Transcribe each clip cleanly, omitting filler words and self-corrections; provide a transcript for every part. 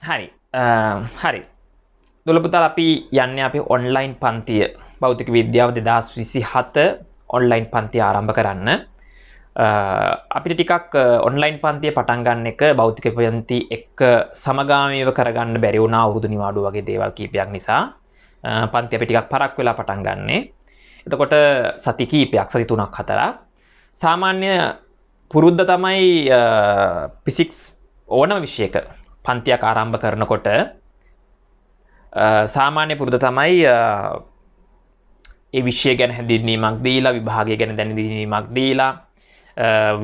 හරි. හරි. දුල පුතාලා, අපි යන්නේ අපි ඔන්ලයින් පන්තිය, භෞතික විද්‍යාව 2027 ඔන්ලයින් පන්තිය ආරම්භ කරන්න. අපිට ටිකක් ඔන්ලයින් පන්තිය පටන් ගන්න එක භෞතික පන්ති එක්ක සමගාමීව කරගන්න බැරි වුණා අවුරුදු නිවාඩුව වගේ දේවල් කීපයක් නිසා. පන්ති අපි ටිකක් පරක් වෙලා පටන් ගන්නෙ. එතකොට සති කීපයක්, සති 3ක් 4ක්. සාමාන්‍ය පුරුද්ද තමයි ෆිසික්ස් ඕනම විෂයක පන්තියක් ආරම්භ කරනකොට සාමාන්‍ය පුරුද්ද තමයි ඒ විෂය ගැන හැඳින්වීමක් දීලා, විභාගය ගැන දැනදීමක් දීලා,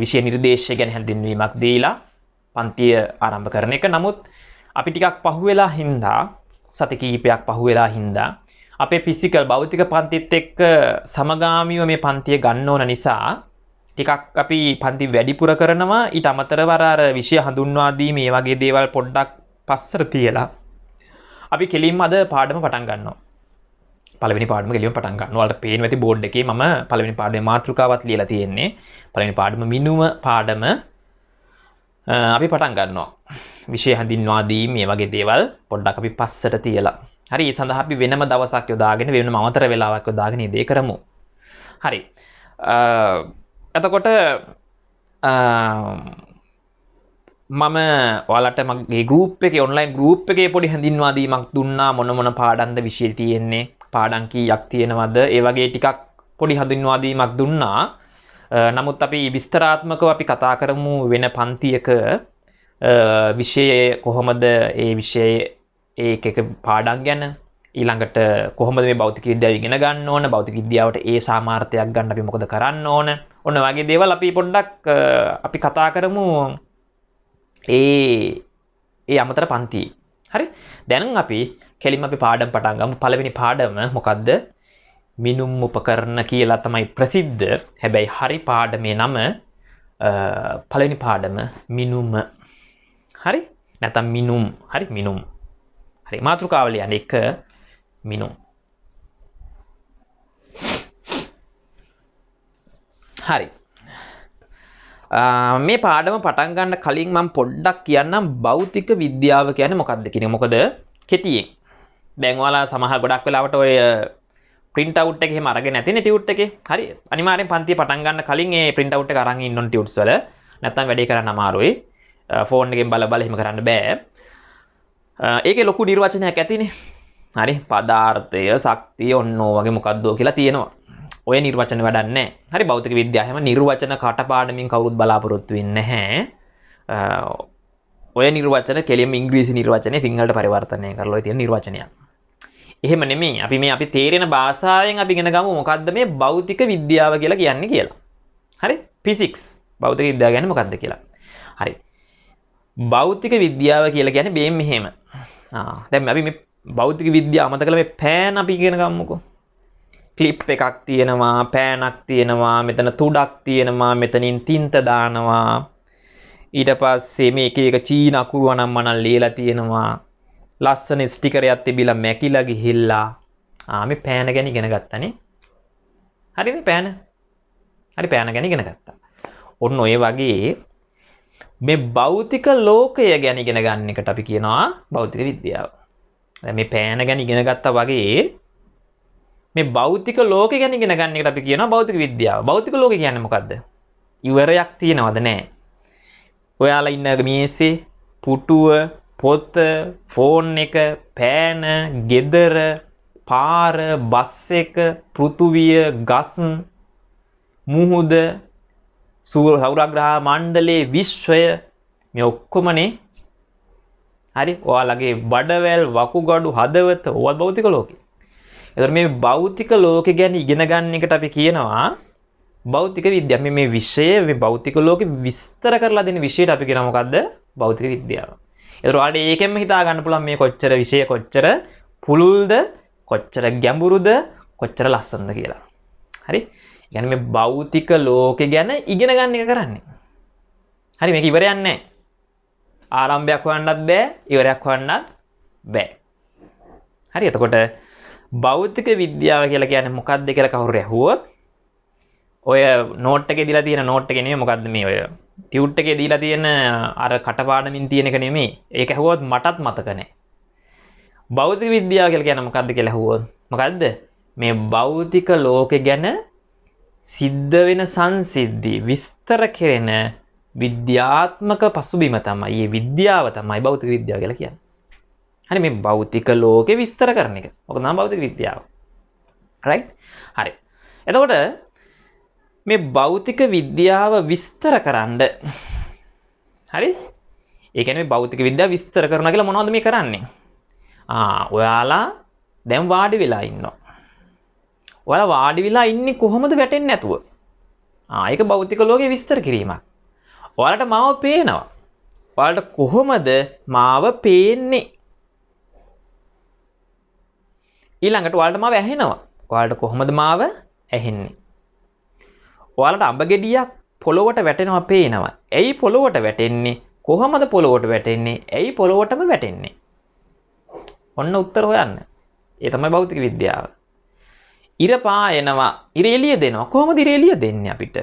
විෂය නිර්දේශය ගැන හැඳින්වීමක් දීලා පන්තිය ආරම්භ කරන එක. නමුත් අපි ටිකක් පහුවෙලා හින්දා, සති කිහිපයක් පහුවෙලා හින්දා, අපේ ෆිසිකල් භෞතික පන්තිත් එක්ක සමගාමීව මේ පන්තිය ගන්න ඕන නිසා ටිකක් අපි පන්ති වැඩිපුර කරනවා. ඊට අමතරව අර විෂය හඳුන්වා දීම මේ වගේ දේවල් පොඩ්ඩක් පස්සට තියලා අපි කෙලින්ම අද පාඩම පටන් ගන්නවා. පළවෙනි පාඩම කෙලින්ම පටන් ගන්නවා. ඔයාලට පේනවා ඇති බෝඩ් එකේ මම පළවෙනි පාඩමේ මාතෘකාවත් ලියලා තියෙන්නේ. පළවෙනි පාඩම මිනුම පාඩම අපි පටන් ගන්නවා. විෂය හඳුන්වා දීම මේ වගේ දේවල් පොඩ්ඩක් අපි පස්සට තියලා. හරි, ඒ සඳහා අපි වෙනම දවසක් යොදාගෙන වෙනම අමතර වෙලාවක් යොදාගෙන මේ දේ කරමු. හරි. එතකොට මම ඔයාලට මගේ ගෲප් එකේ, ඔන්ලයින් ගෲප් එකේ පොඩි හැඳින්වා දීමක් දුන්නා. මොන මොන පාඩම්ද විෂය තියෙන්නේ, පාඩම් කීයක් තියෙනවද, ඒ වගේ ටිකක් පොඩි හඳුන්වා දීමක් දුන්නා. නමුත් අපි විස්තරාත්මකව අපි කතා කරමු වෙන පන්තියක විෂය කොහොමද, ඒ විෂයේ ඒක එක පාඩම් ගැන, ඊළඟට කොහොමද මේ භෞතික විද්‍යාව ඉගෙන ගන්න ඕන, භෞතික විද්‍යාවට ඒ සාමාර්ථයක් ගන්න අපි මොකද කරන්න ඕන, ඔන්න වගේ දේවල් අපි පොඩ්ඩක් අපි කතා කරමු ඒ ඒ අමතර පන්ති. හරි, දැන් අපි කෙලින්ම අපි පාඩම් පටන් ගමු. පළවෙනි පාඩම මොකද්ද? මිනුම් උපකරණ කියලා තමයි ප්‍රසිද්ධ. හැබැයි හරි පාඩමේ නම පළවෙනි පාඩම මිනුම. හරි, නැත්නම් මිනුම්. හරි, මිනුම්. හරි, මාතෘකාව ලියන්න එක මිනුම්. හරි, මේ පාඩම පටන් ගන්න කලින් මම පොඩ්ඩක් කියන්නම් භෞතික විද්‍යාව කියන්නේ මොකක්ද කියන එක. මොකද කෙටියෙන් දැන් ඔයාලා සමහර ගොඩක් වෙලාවට ඔය ප්‍රින්ට් අවුට් එක එහෙම අරගෙන නැතිනේ ටියුට් එකේ. හරි, අනිවාර්යෙන් පන්තිය පටන් ගන්න කලින් ඒ ප්‍රින්ට් අවුට් එක අරන් ඉන්න ඕන ටියුට්ස් වල. නැත්තම් වැඩේ කරන්න අමාරුයි. ෆෝන් එකෙන් බල බල එහෙම කරන්න බෑ. ඒකේ ලොකු නිර්වචනයක් ඇතිනේ. හරි, පදාර්ථය, ශක්තිය ඔන්න ඔය වගේ මොකද්දෝ කියලා තියෙනවා. ඔය නිර්වචන වැඩක් නැහැ. හරි, භෞතික විද්‍යාව හැම නිර්වචන කටපාඩමින් කවුරුත් බලාපොරොත්තු වෙන්නේ නැහැ. ඔය නිර්වචන කෙලින්ම ඉංග්‍රීසි නිර්වචනය සිංහලට පරිවර්තනය කරලා ඔය තියෙන නිර්වචනයක්. එහෙම නෙමෙයි. අපි මේ අපි තේරෙන භාෂාවෙන් අපි ඉගෙන ගමු මොකද්ද මේ භෞතික විද්‍යාව කියලා කියන්නේ කියලා. හරි, ෆිසික්ස් භෞතික විද්‍යාව කියන්නේ මොකද්ද කියලා. හරි, භෞතික විද්‍යාව කියලා කියන්නේ මේ මෙහෙම. දැන් අපි මේ භෞතික විද්‍යාව අමතක කරලා මේ පෑන අපි ඉගෙන ගමුකෝ. ක්ලිප් එකක් තියෙනවා, පෑනක් තියෙනවා, මෙතන තුඩක් තියෙනවා, මෙතනින් තින්ත දානවා. ඊට පස්සේ මේ එක එක චීන අකුරු අනම්මනම් ලියලා තියෙනවා. ලස්සන ස්ටිකරයක් තිබිලා මැකිලා ගිහිල්ලා. මේ පෑන ගැන ඉගෙන ගත්තනේ. හරිනේ පෑන. හරි, පෑන ගැන ඉගෙන ගත්තා. ඔන්න ඔය වගේ මේ භෞතික ලෝකය ගැන ඉගෙන ගන්න එකට අපි කියනවා භෞතික විද්‍යාව. දැන් මේ පෑන ගැන ඉගෙන ගත්තා වගේ මේ භෞතික ලෝකය ගැන ඉගෙන ගන්න එකට අපි කියනවා භෞතික විද්‍යාව. භෞතික ලෝකය කියන්නේ මොකද්ද? ඉවරයක් තියනවද? නෑ. ඔයාලා ඉන්න මේසේ, පුටුව, පොත, ෆෝන් එක, පෑන, ගෙදර, පාර, බස් එක, පෘථුවිය, ගස්, මුහුද, සෞරග්‍රහ මණ්ඩලයේ, විශ්වය, මේ ඔක්කොමනේ. හරි, ඔයාලගේ බඩවැල්, වකුගඩු, හදවත ඕවත් භෞතික ලෝකේ. එතකොට මේ භෞතික ලෝකෙ ගැන ඉගෙන ගන්න එකට අපි කියනවා භෞතික විද්‍යාව. මේ විෂය, මේ භෞතික ලෝකෙ විස්තර කරලා දෙන විෂයට අපි කියනවා මොකද්ද? භෞතික විද්‍යාව. එතකොට ඔයාලට ඒකෙන්ම හිතා ගන්න පුළුවන් මේ කොච්චර විෂය කොච්චර පුළුල්ද, කොච්චර ගැඹුරුද, කොච්චර ලස්සනද කියලා. හරි? ඒ කියන්නේ මේ භෞතික ලෝකෙ ගැන ඉගෙන ගන්න එක කරන්නේ. හරි, මේක ඉවරයක් නෑ. ආරම්භයක් හොයන්නත් බෑ, ඉවරයක් හොයන්නත් බෑ. හරි, එතකොට භෞතික විද්‍යාව කියලා කියන්නේ මොකද්ද කියලා කවුරු ඇහුවොත් ඔය නෝට් එකේ දීලා තියෙන නෝට් එකේ නෙමෙයි, මොකද්ද මේ ඔය ටියුට් එකේ දීලා තියෙන අර කටපාඩමින් තියෙන එක නෙමෙයි. ඒක ඇහුවොත් මටත් මතක නෑ. භෞතික විද්‍යාව කියලා කියන්නේ මොකද්ද කියලා ඇහුවොත් මොකද්ද? මේ භෞතික ලෝකෙ ගැන සිද්ධ වෙන සංසිද්ධි විස්තර කෙරෙන විද්‍යාත්මක පසුබිම තමයි. මේ විද්‍යාව තමයි භෞතික විද්‍යාව කියලා කියන්නේ. හරි, මේ භෞතික ලෝකෙ විස්තර කරන එක. ඔක තමයි භෞතික විද්‍යාව. රයිට්? හරි. එතකොට මේ භෞතික විද්‍යාව විස්තර කරන්න, හරි? ඒ කියන්නේ මේ භෞතික විද්‍යාව විස්තර කරනවා කියලා මොනවද මේ කරන්නේ? ඔයාලා දැන් වාඩි වෙලා ඉන්නවා. ඔයාලා වාඩි වෙලා ඉන්නේ කොහොමද වැටෙන්නේ නැතුව? ඒක භෞතික ලෝකේ විස්තර කිරීමක්. ඔයාලට මාව පේනවා. ඔයාලට කොහොමද මාව පේන්නේ? ඊළඟට ඔයාලට මාව ඇහෙනවා. ඔයාලට කොහොමද මාව ඇහෙන්නේ? ඔයාලට අඹ ගෙඩියක් පොළොවට වැටෙනවා පේනවා. ඇයි පොළොවට වැටෙන්නේ? කොහොමද පොළොවට වැටෙන්නේ? ඇයි පොළොවටම වැටෙන්නේ? ඔන්න උත්තර හොයන්න. ඒ තමයි භෞතික විද්‍යාව. ඉර පායනවා, ඉර එළිය දෙනවා. කොහොමද ඉර එළිය දෙන්නේ අපිට?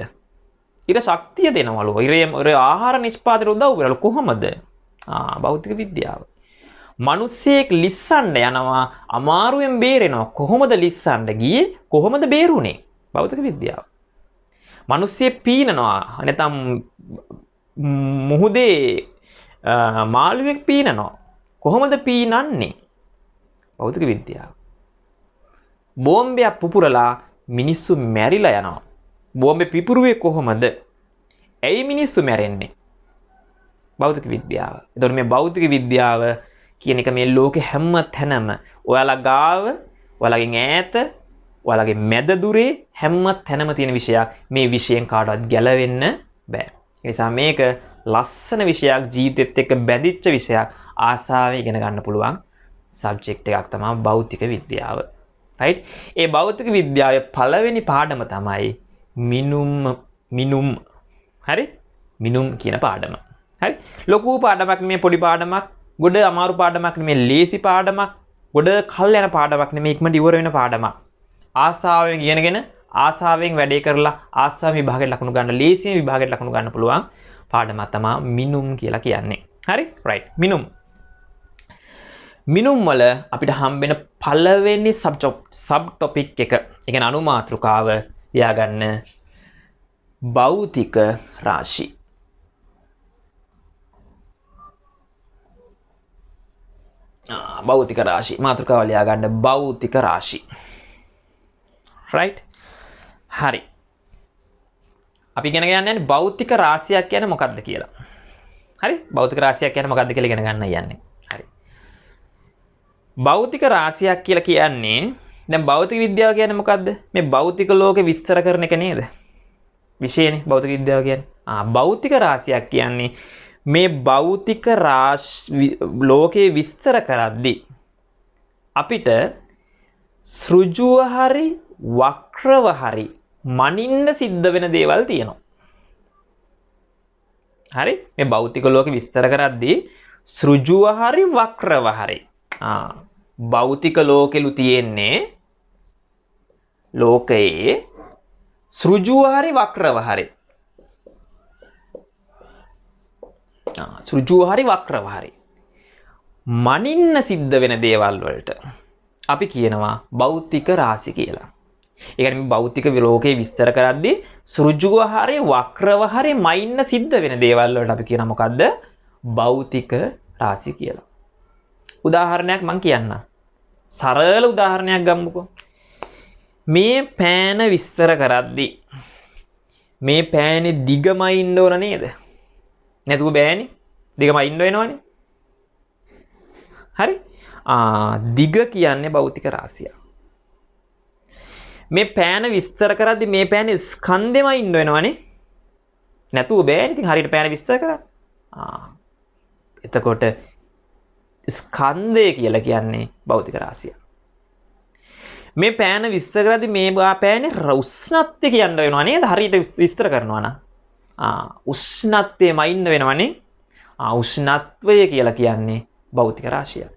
ඉර ශක්තිය දෙනවලු. ඉර ආහාර නිෂ්පාදනයට උදව් වෙනවලු. කොහොමද? භෞතික විද්‍යාව. මිනිස්සෙක් ලිස්සන්න යනවා, අමාරුවෙන් බේරෙනවා. කොහොමද ලිස්සන්න ගියේ? කොහොමද බේරුනේ? භෞතික විද්‍යාව. මිනිස්සෙක් පීනනවා, නැත්නම් මුහුදේ මාළුවෙක් පීනනවා. කොහොමද පීනන්නේ? භෞතික විද්‍යාව. බෝම්බයක් පුපුරලා මිනිස්සු මැරිලා යනවා. බෝම්බේ පිපුරුවේ කොහොමද? ඇයි මිනිස්සු මැරෙන්නේ? භෞතික විද්‍යාව. එතකොට මේ භෞතික විද්‍යාව කියන එක මේ ලෝකෙ හැම තැනම ඔයාලා ගාව, ඔයාලගෙන් ඈත, ඔයාලගේ මැද දුරේ හැම තැනම තියෙන විෂයක්. මේ විෂයෙන් කාටවත් ගැලවෙන්න බෑ. ඒ නිසා මේක ලස්සන විෂයක්, ජීවිතෙත් එක්ක බැඳිච්ච විෂයක්, ආසාවෙන් ඉගෙන ගන්න පුළුවන් සබ්ජෙක්ට් එකක් තමයි භෞතික විද්‍යාව. රයිට්? ඒ භෞතික විද්‍යාවේ පළවෙනි පාඩම තමයි මිනුම්. හරි? මිනුම් කියන පාඩම. හරි? ලොකු පාඩමක් නෙමෙයි, පොඩි පාඩමක්, ගොඩ අමාරු පාඩමක් නෙමෙයි, ලේසි පාඩමක්, ගොඩ කල් යන පාඩමක් නෙමෙයි, ඉක්මනට ඉවර වෙන පාඩමක්. ආසාවෙන් ඉගෙනගෙන ආසාවෙන් වැඩේ කරලා ආසාවෙන් විභාගයට ලකුණු ගන්න, ලේසියෙන් විභාගයට ලකුණු ගන්න පුළුවන් පාඩමක් තමයි මිනුම් කියලා කියන්නේ. හරි? රයිට්. මිනුම්. මිනුම් වල අපිට හම්බෙන පළවෙනි සබ් ටොපික් එක, ඒ කියන්නේ අනුමාතෘකාව ලියාගන්න භෞතික රාශි. භෞතික රාශි මාතෘකාව ලියාගන්න භෞතික රාශි. රයිට්? හරි. අපි ඉගෙන ගන්න යන්නේ භෞතික රාශියක් කියන්නේ මොකක්ද කියලා. හරි? භෞතික රාශියක් කියන්නේ මොකක්ද කියලා ඉගෙන ගන්න යන්නේ. හරි. භෞතික රාශියක් කියලා කියන්නේ දැන් භෞතික විද්‍යාව කියන්නේ මොකද්ද? මේ භෞතික ලෝකෙ විස්තර කරන එක නේද? විෂයනේ භෞතික විද්‍යාව කියන්නේ. භෞතික රාශියක් කියන්නේ මේ භෞතික ලෝකේ විස්තර කරද්දී අපිට සෘජුව හරි වක්‍රව හරි මනින්න සිද්ධ වෙන දේවල් තියෙනවා. හරි? මේ භෞතික ලෝකේ විස්තර කරද්දී සෘජුව හරි වක්‍රව හරි භෞතික ලෝකෙලු තියෙන්නේ ලෝකයේ සෘජුව හරි වක්‍රව හරි සෘජුව හරි වක්‍රව හරි මනින්න සිද්ධ වෙන දේවල් වලට අපි කියනවා භෞතික රාශි කියලා. ඒ කියන්නේ මේ භෞතික ලෝකේ විස්තර කරද්දී සෘජුව හරි වක්‍රව හරි මයින්න සිද්ධ වෙන දේවල් වලට අපි කියනවා මොකද්ද? භෞතික රාශි කියලා. උදාහරණයක් මං කියන්නම්. සරල උදාහරණයක් ගමුකෝ. මේ පෑන විස්තර කරද්දී මේ පෑනේ දිගමයි ඉන්න ඕන නේද? නැතුව බෑනේ. දිගමයි ඉන්න වෙනවනේ. හරි? දිග කියන්නේ භෞතික රාශියක්. මේ පෑන විස්තර කරද්දී මේ පෑනේ ස්කන්ධෙමයි ඉන්න වෙනවනේ. නැතුව බෑනේ. ඉතින් හරියට පෑන විස්තර කරන්න. එතකොට ස්කන්ධය කියලා කියන්නේ භෞතික රාශියක්. මේ පෑන විස්තර කරද්දී මේ පෑනේ උෂ්ණත්වය කියන්න වෙනවා නේද? හරියට විස්තර කරනවා නම්. උෂ්ණත්වයමයි ඉන්න වෙනවනේ. උෂ්ණත්වය කියලා කියන්නේ භෞතික රාශියක්.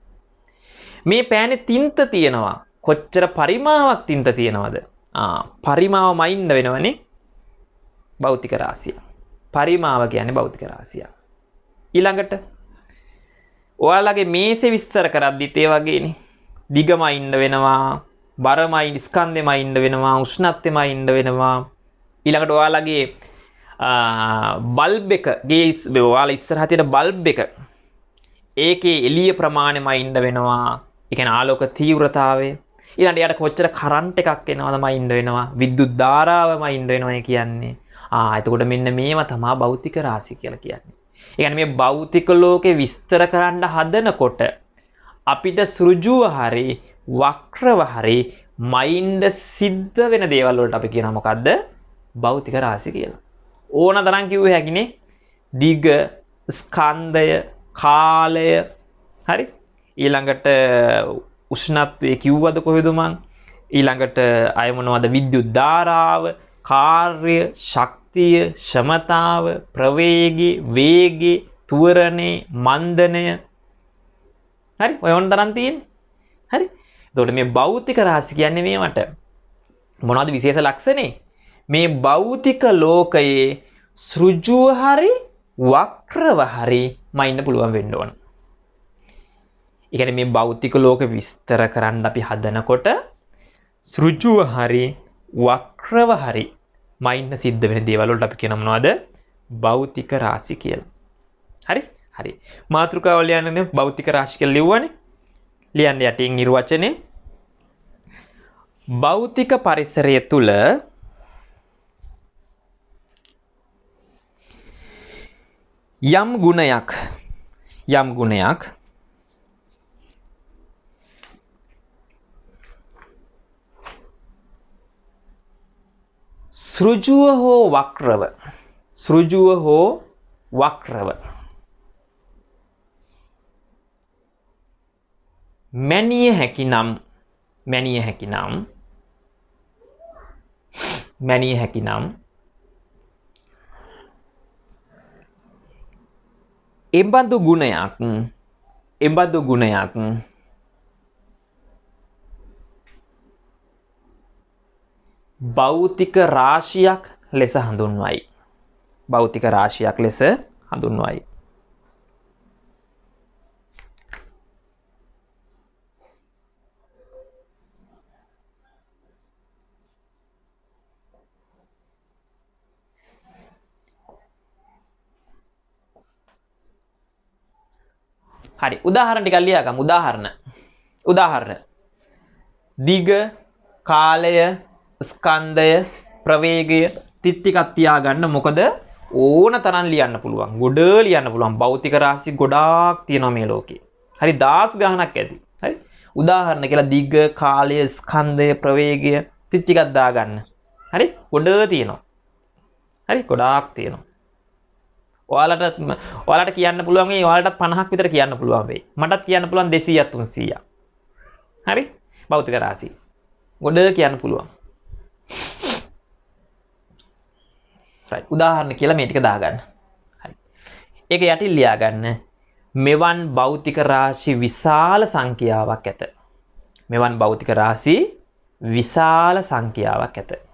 මේ පෑනේ තින්ත තියෙනවා. කොච්චර පරිමාවක් තින්ත තියෙනවද? පරිමාවමයි ඉන්න වෙනවනේ. භෞතික රාශිය. පරිමාව කියන්නේ භෞතික රාශියක්. ඊළඟට ඔයාලගේ මේසෙ විස්තර කරද්දිත් ඒ වගේනේ. දිගමයි ඉන්න වෙනවා, බරමයි ස්කන්ධෙමයි ඉන්න වෙනවා, උෂ්ණත්වෙමයි ඉන්න වෙනවා. ඊළඟට ඔයාලගේ බල්බ් එක ගේ ඔයාලා ඉස්සරහා තියෙන බල්බ් එක ඒකේ එළිය ප්‍රමාණයමයි ඉන්න වෙනවා. ඒ කියන්නේ ආලෝක තීව්‍රතාවය. ඊළඟට එයාට කොච්චර කරන්ට් එකක් එනවදමයි ඉන්න වෙනවා. විද්‍යුත් ධාරාවමයි ඉන්න වෙනවා ඒ කියන්නේ. එතකොට මෙන්න මේවා තමයි භෞතික රාශි කියලා කියන්නේ. ඒ කියන්නේ මේ භෞතික ලෝකේ විස්තර කරන්න හදනකොට අපිට සෘජුව හරි වක්‍රව හරි මයින්ඩ් සිද්ධ වෙන දේවල් වලට අපි කියනවා මොකද්ද? භෞතික රාශි කියලා. ඕන තරම් කිව්ව හැකිනේ. දිග, ස්කන්ධය, කාලය, හරි? ඊළඟට උෂ්ණත්වය කිව්වද කොහෙද මං? ඊළඟට අය මොනවද? විද්‍යුත් ධාරාව, කාර්ය, ශක්තිය, ක්ෂමතාව, ප්‍රවේගය, වේගය, තුවරණය, මන්දනය. හරි? ඔය ඕන තරම් තියෙන්නේ. හරි? එතකොට මේ භෞතික රාශි කියන්නේ මේවට. මොනවද විශේෂ ලක්ෂණේ? මේ භෞතික ලෝකයේ සෘජුව හරි වක්‍රව හරි මයින්න පුළුවන් වෙන්න ඕන. ඒ කියන්නේ මේ භෞතික ලෝක විස්තර කරන්න අපි හදනකොට සෘජුව හරි වක්‍රව හරි මයින්න සිද්ධ වෙන දේවල් වලට අපි කියන මොනවද? භෞතික රාශි කියලා. හරි? හරි. මාතෘකාව ලියන්නේ භෞතික රාශි කියලා ලිව්වනේ. ලියන්න යටින් නිර්වචනය. භෞතික පරිසරය තුල යම් ගුණයක් සෘජුව හෝ වක්‍රව මැනිය හැකි නම් එබඳු ගුණයක් භෞතික රාශියක් ලෙස හඳුන්වයි. හරි, උදාහරණ ටිකක් ලියාගමු. උදාහරණ දිග, කාලය, ස්කන්ධය, ප්‍රවේගය තිත් ටිකක් තියාගන්න. මොකද ඕන තරම් ලියන්න පුළුවන්. ගොඩ ලියන්න පුළුවන්. භෞතික රාශි ගොඩාක් තියෙනවා මේ ලෝකේ. හරි, දහස් ගාණක් ඇති. හරි, උදාහරණ කියලා දිග, කාලය, ස්කන්ධය, ප්‍රවේගය තිත් ටිකක් දාගන්න. හරි, ගොඩ තියෙනවා. හරි, ගොඩාක් තියෙනවා. ඔයාලට කියන්න පුළුවන් වෙයි. ඔයාලටත් 50ක් විතර කියන්න පුළුවන් වෙයි. මටත් කියන්න පුළුවන් 200ක් 300ක්. හරි? භෞතික රාශි ගොඩ කියන්න පුළුවන්. රයිට්. උදාහරණ කියලා මේ ටික දාගන්න. හරි. ඒක යටින් ලියාගන්න. මෙවන් භෞතික රාශි විශාල සංඛ්‍යාවක් ඇත.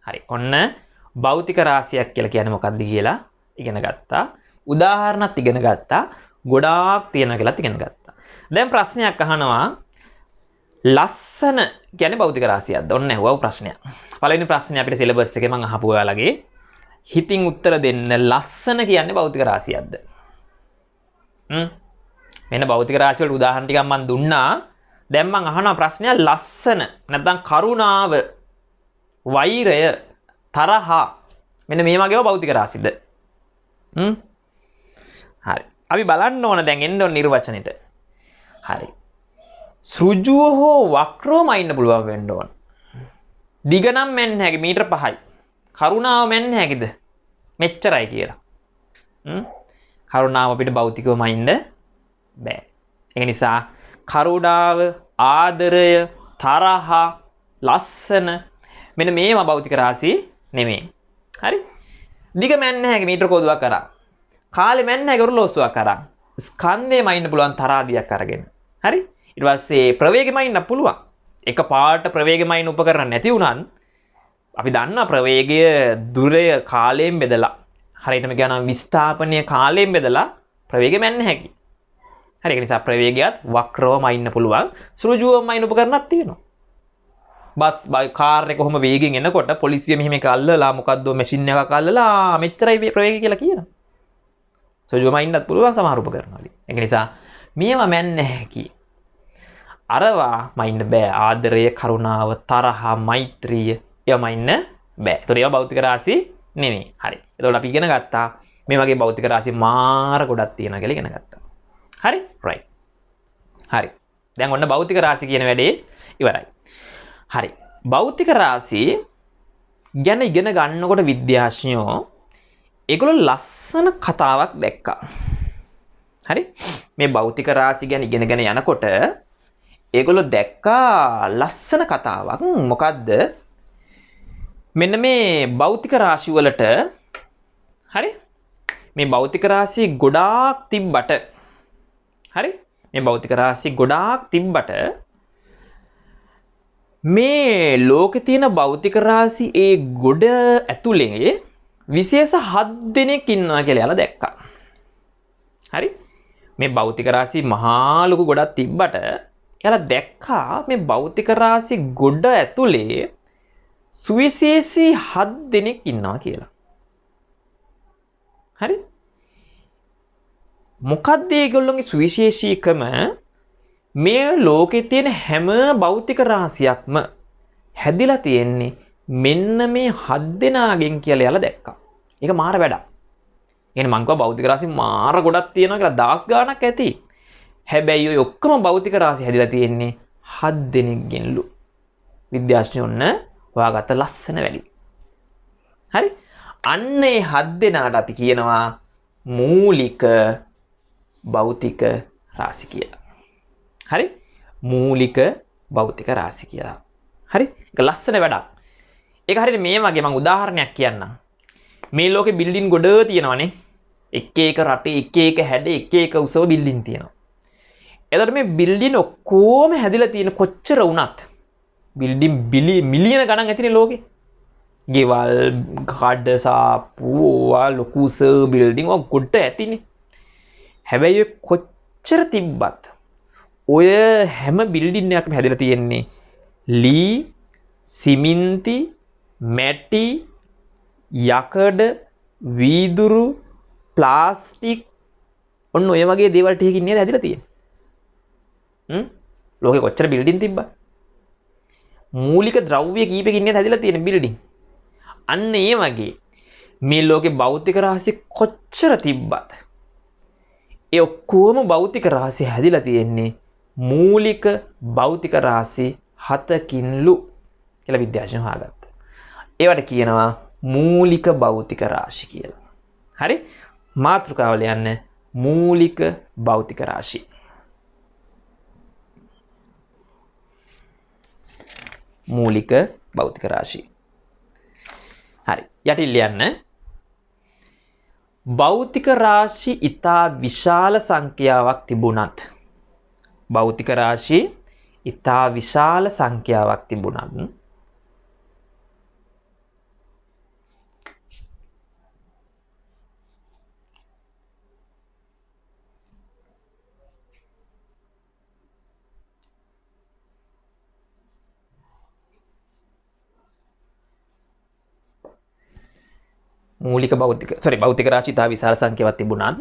හරි. ඔන්න භෞතික රාශියක් කියලා කියන්නේ මොකක්ද කියලා ඉගෙන ගත්තා. උදාහරණත් ඉගෙන ගත්තා. ගොඩාක් තියෙනවා කියලාත් ඉගෙන ගත්තා. දැන් ප්‍රශ්නයක් අහනවා. ලස්සන කියන්නේ භෞතික රාශියක්ද? ඔන්න ඇහුවා ප්‍රශ්නයක්. පළවෙනි ප්‍රශ්නේ අපිට සිලබස් එකේ මම අහපු ඔයාලගේ හිතින් උත්තර දෙන්න. ලස්සන කියන්නේ භෞතික රාශියක්ද? මෙන්න භෞතික රාශි වලට උදාහරණ ටිකක් මම දුන්නා. දැන් මම අහනවා ප්‍රශ්නයක්. ලස්සන නැත්නම් කරුණාව, වෛරය, තරහ, මෙන්න මේ වගේව භෞතික රාශිද? හරි. අපි බලන්න ඕන දැන් එන්න ඕන නිර්වචනෙට. හරි. සෘජුව හෝ වක්‍රව මයින්න පුළුවන් වෙන්න ඕන. දිග නම් මැන්න හැකි මීටර 5යි. කරුණාව මැන්න හැකිද? මෙච්චරයි කියලා. කරුණාව අපිට භෞතිකව මයින්න බෑ. ඒ නිසා කරුණාව, ආදරය, තරහ, ලස්සන මෙන්න මේවා භෞතික රාශි නෙමෙයි. හරි? දිග මැන්න හැකි මීටර කෝදුවක් අරන්. කාලෙ මැන්න හැකි ඔරලෝසුවක් අරන්. ස්කන්ධය මයින්න පුළුවන් තරාදියක් අරගෙන. හරි? ඊට පස්සේ ප්‍රවේගෙ මයින්න පුළුවන්. එක පාට ප්‍රවේගය මයින් උපකරණ නැති වුණත් අපි දන්නවා ප්‍රවේගය දුරය කාලයෙන් බෙදලා, හරියටම කියනවා නම් විස්ථාපනය කාලයෙන් බෙදලා ප්‍රවේගය මැන්න හැකි. හරි, ඒක නිසා ප්‍රවේගයත් වක්‍රව මයින්න පුළුවන්. ඍජුව මයින් උපකරණක් තියෙනවා. බස් කාර් එක කොහොම වේගෙන් එනකොට පොලිසිය මෙහෙම එක අල්ලලා මොකද්ද මැෂින් එකක් අල්ලලා මෙච්චරයි ප්‍රවේගය කියලා කියනවා. ඍජුව මයින්නත් පුළුවන් සමහර උපකරණ වලින්. ඒක නිසා මේවා මැන්න හැකි. අරවා මයින්න බෑ. ආදරය, කරුණාව, තරහ, මෛත්‍රිය ඒවා මයින්න බෑ. ඒතකොට ඒවා භෞතික රාශි නෙමෙයි. හරි. එතකොට අපි ඉගෙන ගත්තා මේ වගේ භෞතික රාශි මාර ගොඩක් තියෙනවා කියලා ඉගෙන ගත්තා. හරි? රයිට්. හරි. දැන් ඔන්න භෞතික රාශි කියන වැඩේ ඉවරයි. හරි. භෞතික රාශි ගැන ඉගෙන ගන්නකොට විද්‍යාඥයෝ ඒගොල්ලෝ ලස්සන කතාවක් දැක්කා. හරි? මේ භෞතික රාශි ගැන ඉගෙනගෙන යනකොට ඒගොල්ලෝ දැක්කා ලස්සන කතාවක්. මොකද්ද? මෙන්න මේ භෞතික රාශි වලට, හරි? මේ භෞතික රාශි ගොඩාක් තිබ්බට, හරි? මේ භෞතික රාශි ගොඩාක් තිබ්බට මේ ලෝකේ තියෙන භෞතික රාශි ඒ ගොඩ ඇතුලේ විශේෂ 7 දෙනෙක් ඉන්නවා කියලා එයාලා දැක්කා. හරි? මේ භෞතික රාශි මහා ලොකු ගොඩක් තිබ්බට එයාලා දැක්කා මේ භෞතික රාශි ගොඩ ඇතුලේ සුවිශේෂී 7 දෙනෙක් ඉන්නවා කියලා. හරි? මොකද්ද ඒගොල්ලෝගේ සුවිශේෂීකම? මේ ලෝකේ තියෙන හැම භෞතික රාශියක්ම හැදිලා තියෙන්නේ මෙන්න මේ 7 දෙනාගෙන් කියලා එයාලා දැක්කා. ඒක මාර වැඩක්. ඒ කියන්නේ මං කිව්වා භෞතික රාශි මාර ගොඩක් තියෙනවා කියලා, දහස් ගාණක් ඇති. හැබැයි ඔය ඔක්කොම භෞතික රාශි හැදිලා තියෙන්නේ 7 දෙනෙක්ගෙන්ලු. විද්‍යාඥයෝ ඔන්න හොයාගත්ත ලස්සන වැඩි. හරි? අන්න ඒ 7 දෙනාට අපි කියනවා මූලික භෞතික රාශි කියලා. හරි? මූලික භෞතික රාශි කියලා. හරි? ඒක ලස්සන වැඩක්. ඒක හරියට මේ වගේ මං උදාහරණයක් කියන්නම්. මේ ලෝකේ බිල්ඩින් ගොඩ තියෙනවනේ. එක එක රටේ එක එක හැඩ එක එක උසව බිල්ඩින් තියෙනවා. එතකොට මේ බිල්ඩින් ඔක්කොම හැදිලා තියෙන කොච්චර වුණත් බිල්ඩින් මිලියන ගණන් ඇතිනේ ලෝකේ. ගෙවල්, කඩ සාප්පු, ඕවා ලොකු උස බිල්ඩින් ඔය ගොඩ ඇතිනේ. හැබැයි ඔය කොච්චර තිබ්බත් ඔය හැම බිල්ඩින් එකක්ම හැදිලා තියෙන්නේ ලී, සිමෙන්ති, මැටි, යකඩ, වීදුරු, ප්ලාස්ටික් ඔන්න ඔය වගේ දේවල් ටිකකින් නේද හැදිලා තියෙන්නේ. ලෝකේ කොච්චර බිල්ඩින් තිබ්බත් මූලික ද්‍රව්‍ය කීපකින් නේද හැදිලා තියෙන බිල්ඩින්. අන්න ඒ වගේ මේ ලෝකේ භෞතික රහසි කොච්චර තිබ්බත් ඒ ඔක්කොම භෞතික රහසි හැදිලා තියෙන්නේ මූලික භෞතික රාශි 7කින්ලු කියලා විද්‍යාඥයෝ හොයාගත්තා. ඒවට කියනවා මූලික භෞතික රාශි කියලා. හරි? මාතෘකාව ලියන්න මූලික භෞතික රාශි. මූලික භෞතික රාශි. හරි. යටින් ලියන්න භෞතික රාශි ඉතා විශාල සංඛ්‍යාවක් තිබුණත්, භෞතික රාශි ඉතා විශාල සංඛ්‍යාවක් තිබුණත් මූලික භෞතික සෝරි භෞතික රාශි ඉතා විශාල සංඛ්‍යාවක් තිබුණත්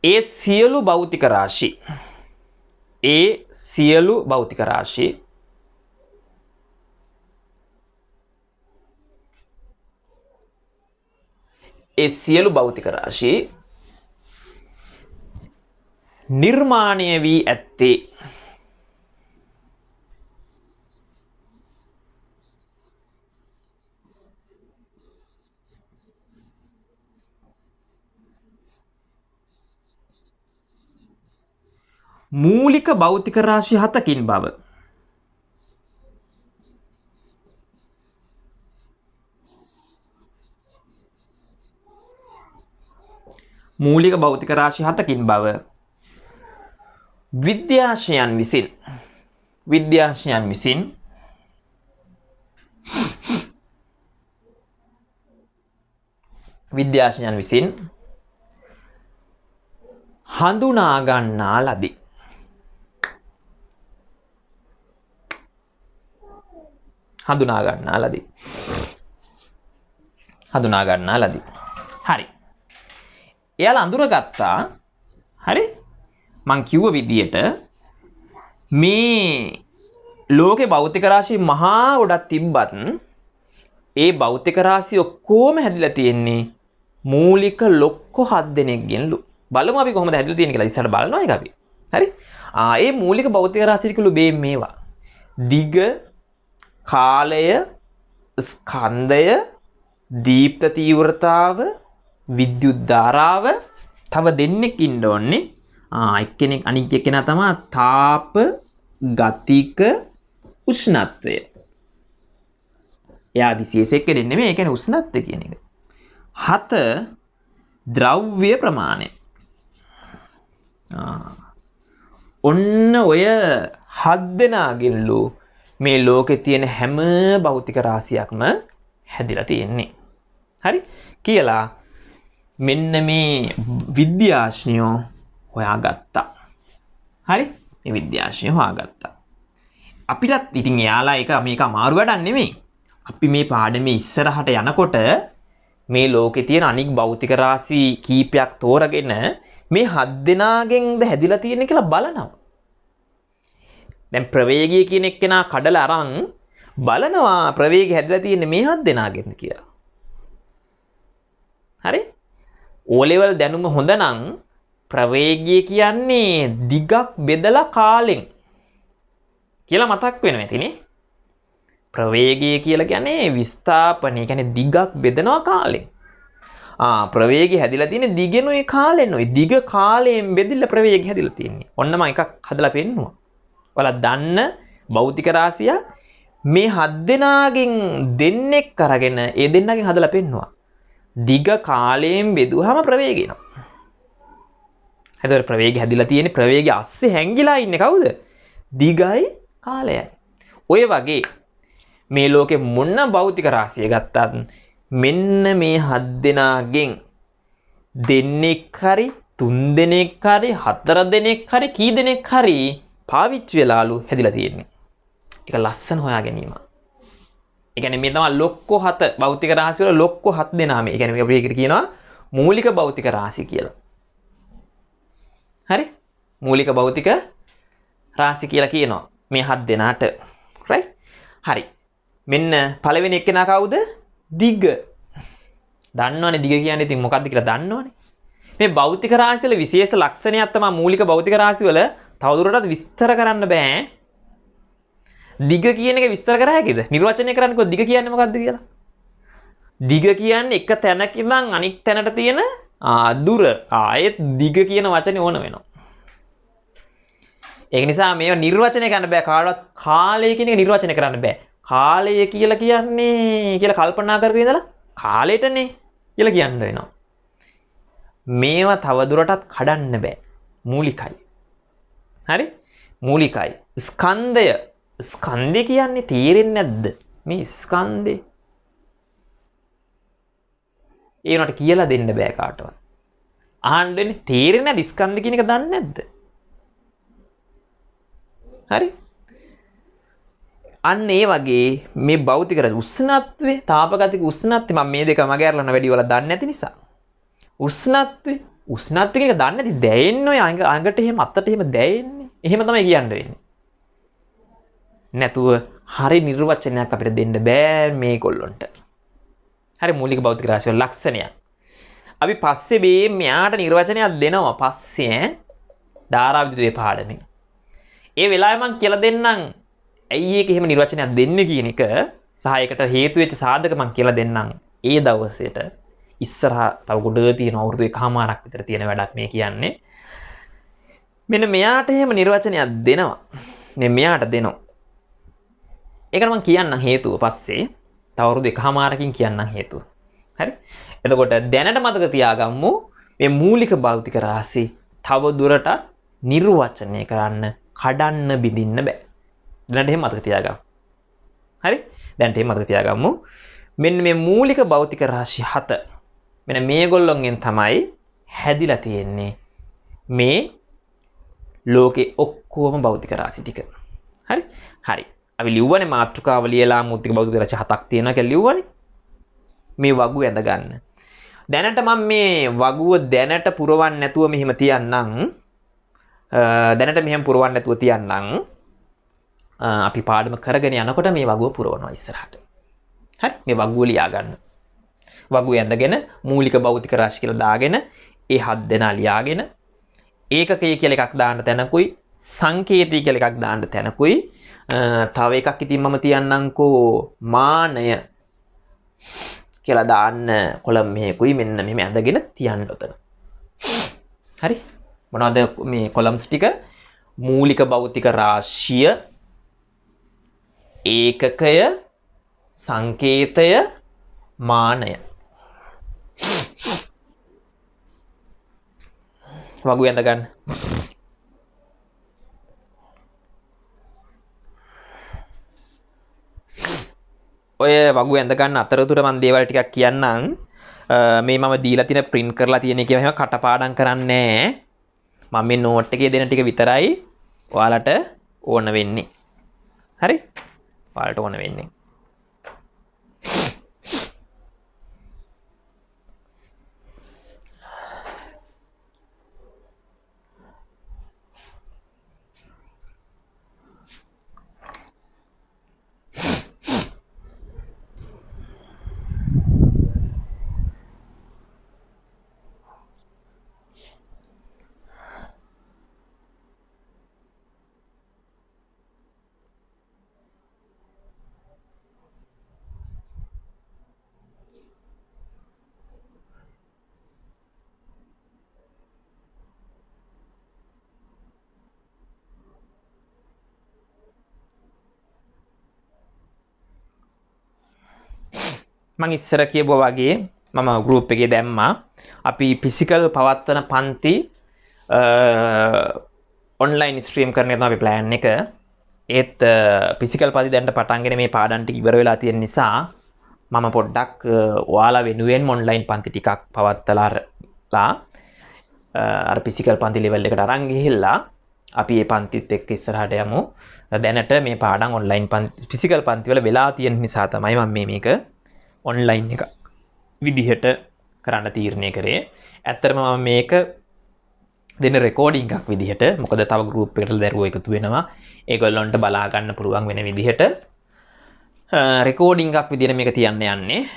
ඒ සියලු භෞතික රාශි, ඒ සියලු භෞතික රාශි ඒ සියලු භෞතික රාශි නිර්මාණය වී ඇත්තේ මූලික භෞතික රාශි 7කින් බව. මූලික භෞතික රාශි 7කින් බව විද්‍යාඥයන් විසින්, විද්‍යාඥයන් විසින් විද්‍යාඥයන් විසින් හඳුනා ගන්නා ලදී. හඳුනා ගන්නා ලදී. හඳුනා ගන්නා ලදී. හරි. එයාලා අඳුරගත්තා. හරි? මං කිව්ව විදියට මේ ලෝකේ භෞතික රාශි මහා ගොඩක් තිබ්බත් ඒ භෞතික රාශි ඔක්කොම හැදිලා තියෙන්නේ මූලික ලොක්කෝ 7 දෙනෙක්ගෙන්ලු. බලමු අපි කොහොමද හැදිලා තියෙන්නේ කියලා ඉස්සරහට බලනවා ඒක අපි. හරි? ඒ මූලික භෞතික රාශි ටිකලු මේ මේවා. දිග, කාලය, ස්කන්ධය, දීප්ත තීව්‍රතාව, විද්‍යුත් ධාරාව, තව දෙන්නෙක් ඉන්න ඕනේ. එක්කෙනෙක් අනික් එක්කෙනා තමයි තාප ගතික උෂ්ණත්වය. එයා විශේෂ එක්කෙනෙක් නෙමෙයි, ඒ කියන්නේ උෂ්ණත්වය කියන එක. 7 ද්‍රව්‍ය ප්‍රමාණය. ඔන්න ඔය 7 දෙනාගෙන්ලු මේ ලෝකේ තියෙන හැම භෞතික රාශියක්ම හැදිලා තියෙන්නේ. හරි? කියලා මෙන්න මේ විද්‍යාඥයෝ හොයාගත්තා. හරි? මේ විද්‍යාඥයෝ හොයාගත්තා. අපිටත් ඉතින් එයාලා ඒක මේක අමාරු වැඩක් නෙමෙයි. අපි මේ පාඩමේ ඉස්සරහට යනකොට මේ ලෝකේ තියෙන අනික් භෞතික රාශි කීපයක් තෝරගෙන මේ 7 දෙනාගෙන්ද හැදිලා තියෙන්නේ කියලා බලනවා. දැන් ප්‍රවේගය කියන එක්කෙනා කඩලා අරන් බලනවා ප්‍රවේගය හැදිලා තියෙන්නේ මේ 7 දෙනාගෙන්ද කියලා. හරි? O level දැනුම හොඳ නම් ප්‍රවේගය කියන්නේ දිගක් බෙදලා කාලෙන් කියලා මතක් වෙනවා ඇතිනේ. ප්‍රවේගය කියලා කියන්නේ විස්ථාපනය, කියන්නේ දිගක් බෙදනවා කාලෙන්. ප්‍රවේගය හැදිලා තියෙන්නේ දිගෙනුයි කාලෙනුයි. දිග කාලයෙන් බෙදිලා ප්‍රවේගය හැදිලා තියෙන්නේ. ඔන්න මම එකක් හදලා පෙන්නුවා. ඔයාලා දන්න භෞතික රාශිය මේ 7 දෙනාගෙන් දෙන්නෙක් අරගෙන ඒ දෙන්නගෙන් හදලා පෙන්නුවා. දිග කාලයෙන් බෙදුවාම ප්‍රවේගය එනවා. එතකොට ප්‍රවේගය හැදිලා තියෙන්නේ ප්‍රවේගය අස්සේ හැංගිලා ඉන්නේ කවුද? දිගයි කාලයයි. ඔය වගේ මේ ලෝකේ මොන භෞතික රාශිය ගත්තත් මෙන්න මේ 7 දෙනාගෙන් දෙන්නෙක් හරි 3 දෙනෙක් හරි 4 දෙනෙක් හරි කී දෙනෙක් හරි පාවිච්චි වෙලාලු හැදිලා තියෙන්නේ. ඒක ලස්සන හොයා ගැනීම. ඒ කියන්නේ මේ තමයි ලොක්කෝ 7 භෞතික රාශි වල ලොක්කෝ 7 දෙනා මේ. ඒ කියන්නේ අපි ඒකට කියනවා මූලික භෞතික රාශි කියලා. හරි? මූලික භෞතික රාශි කියලා කියනවා මේ 7 දෙනාට. රයිට්? හරි. මෙන්න පළවෙනි එක්කෙනා කවුද? දිග. දන්නවනේ දිග කියන්නේ ඉතින් මොකද්ද කියලා දන්නවනේ. මේ භෞතික රාශි වල විශේෂ ලක්ෂණයක් තමයි මූලික භෞතික රාශි වල තවදුරටත් විස්තර කරන්න බෑ. දිග කියන එක විස්තර කර හැකිද? නිර්වචනය කරන්න කිව්වොත් දිග කියන්නේ මොකද්ද කියලා? දිග කියන්නේ එක තැනක ඉඳන් අනික් තැනට තියෙන දුර. ආයෙත් දිග කියන වචනේ ඕන වෙනවා. ඒක නිසා මේවා නිර්වචනය කරන්න බෑ. කාටවත් කාලය කියන එක නිර්වචනය කරන්න බෑ. කාලය කියලා කියන්නේ කියලා කල්පනා කරගෙන ඉඳලා කාලයටනේ කියලා කියන්න වෙනවා. මේවා තවදුරටත් කඩන්න බෑ. මූලිකයි. හරි? මූලිකයි. ස්කන්ධය. ස්කන්ධය කියන්නේ තේරෙන්නේ නැද්ද? මේ ස්කන්ධේ. ඒ උනාට කියලා දෙන්න බෑ කාටවත්. අහන්න වෙන්නේ තේරෙන්නේ නැද්ද ස්කන්ධ කියන එක දන්නේ නැද්ද? හරි? අන්න ඒ වගේ මේ භෞතික රාශි උෂ්ණත්වය, තාපගතික උෂ්ණත්වය මම මේ දෙක මගේ අරලන වැඩි වල දන්නේ නැති නිසා. උෂ්ණත්වය, උෂ්ණත්වය කියන එක දන්නේ නැති දැනෙන්නේ ඔය අඟට එහෙම අතට එහෙම දැනෙන්නේ. එහෙම තමයි කියන්න වෙන්නේ. නැතුව හරි නිර්වචනයක් අපිට දෙන්න බෑ මේගොල්ලොන්ට. හරි මූලික භෞතික රාශි වල ලක්ෂණයක්. අපි පස්සේ මේ මෙයාට නිර්වචනයක් දෙනවා පස්සේ ඈ ධාරා විද්‍යුත් පාඩමේ. ඒ වෙලාවේ මං කියලා දෙන්නම් ඇයි ඒක එහෙම නිර්වචනයක් දෙන්නේ කියන එක සහ ඒකට හේතු වෙච්ච සාධක මං කියලා දෙන්නම්. ඒ දවසේට ඉස්සරහා තව ගොඩ තියෙන අවුරුදු එකහමාරක් විතර තියෙන වැඩක් මේ කියන්නේ. මෙන්න මෙයාට එහෙම නිර්වචනයක් දෙනවා. මේ මෙයාට දෙනවා. ඒකට මං කියන්නම් හේතුව පස්සේ. තව අවුරුදු එකහමාරකින් කියන්නම් හේතුව. හරි? එතකොට දැනට මතක තියාගමු මේ මූලික භෞතික රාශි තව දුරටත් නිර්වචනය කරන්න කඩන්න බිඳින්න බෑ. දැනට එහෙම මතක තියාගමු. හරි? දැනට එහෙම මතක තියාගමු. මෙන්න මේ මූලික භෞතික රාශි හත මෙන්න මේගොල්ලොන්ගෙන් තමයි හැදිලා තියෙන්නේ මේ ලෝකේ ඔක්කොම භෞතික රාශි ටික. හරි? හරි. අපි ලිව්වනේ මාතෘකාව ලියලා මූලික භෞතික රාශි හතක් තියෙනවා කියලා ලිව්වනේ. මේ වගුව ඇඳ ගන්න. දැනට මම මේ වගුව දැනට පුරවන්න නැතුව මෙහෙම තියන්නම්. දැනට මෙහෙම පුරවන්න නැතුව තියන්නම්. අපි පාඩම කරගෙන යනකොට මේ වගුව පුරවනවා ඉස්සරහට. හරි? මේ වගුව ලියා ගන්න. වගුව ඇඳගෙන මූලික භෞතික රාශි කියලා දාගෙන ඒ හත් දෙනා ලියාගෙන ඒකකය කියලා එකක් දාන්න තැනකුයි සංකේතය කියලා එකක් දාන්න තැනකුයි තව එකක් ඉතින් මම තියන්නම්කෝ මානය කියලා දාන්න කොලම් මෙහෙකුයි මෙන්න මෙහෙම ඇඳගෙන තියන්න ඔතන. හරි? මොනවද මේ කොලම්ස් ටික? මූලික භෞතික රාශිය, ඒකකය, සංකේතය, මානය. වගු ඇඳ ගන්න. ඔය වගු ඇඳ ගන්න අතරතුර මම දේවල් ටිකක් කියන්නම්. මේ මම දීලා තියෙන ප්‍රින්ට් කරලා තියෙන එකේ එහෙම කටපාඩම් කරන්නේ නෑ. මම මේ නෝට් එකේ දෙන ටික විතරයි ඔයාලට ඕන වෙන්නේ. හරි? ඔයාලට ඕන වෙන්නේ. මං ඉස්සර කියපුවා වගේ මම ගෲප් එකේ දැම්මා අපි ෆිසිකල් පවත්වන පන්ති ඔන්ලයින් ස්ට්‍රීම් කරන එක තමයි අපේ ප්ලෑන් එක. ඒත් ෆිසිකල් පන්ති දැනට පටන්ගෙන මේ පාඩම් ටික ඉවර වෙලා තියෙන නිසා මම පොඩ්ඩක් ඔයාලා වෙනුවෙන් ඔන්ලයින් පන්ති ටිකක් පවත්වලා අර ෆිසිකල් පන්ති ලෙවල් එකට අරන් ගිහිල්ලා අපි මේ පන්තිත් එක්ක ඉස්සරහට යමු. දැනට මේ පාඩම් ඔන්ලයින් පන්ති ෆිසිකල් පන්ති වල වෙලා තියෙන නිසා තමයි මම මේක ඔන්ලයින් එක විදිහට කරන්න තීරණය කරේ. ඇත්තටම මම මේක දෙන රෙකෝඩින් එකක් විදිහට, මොකද තව ගෲප් එකකට දරුවෝ එකතු වෙනවා, ඒගොල්ලන්ට බලා ගන්න පුළුවන් වෙන විදිහට රෙකෝඩින් එකක් විදිහට මේක තියන්න යන්නේ.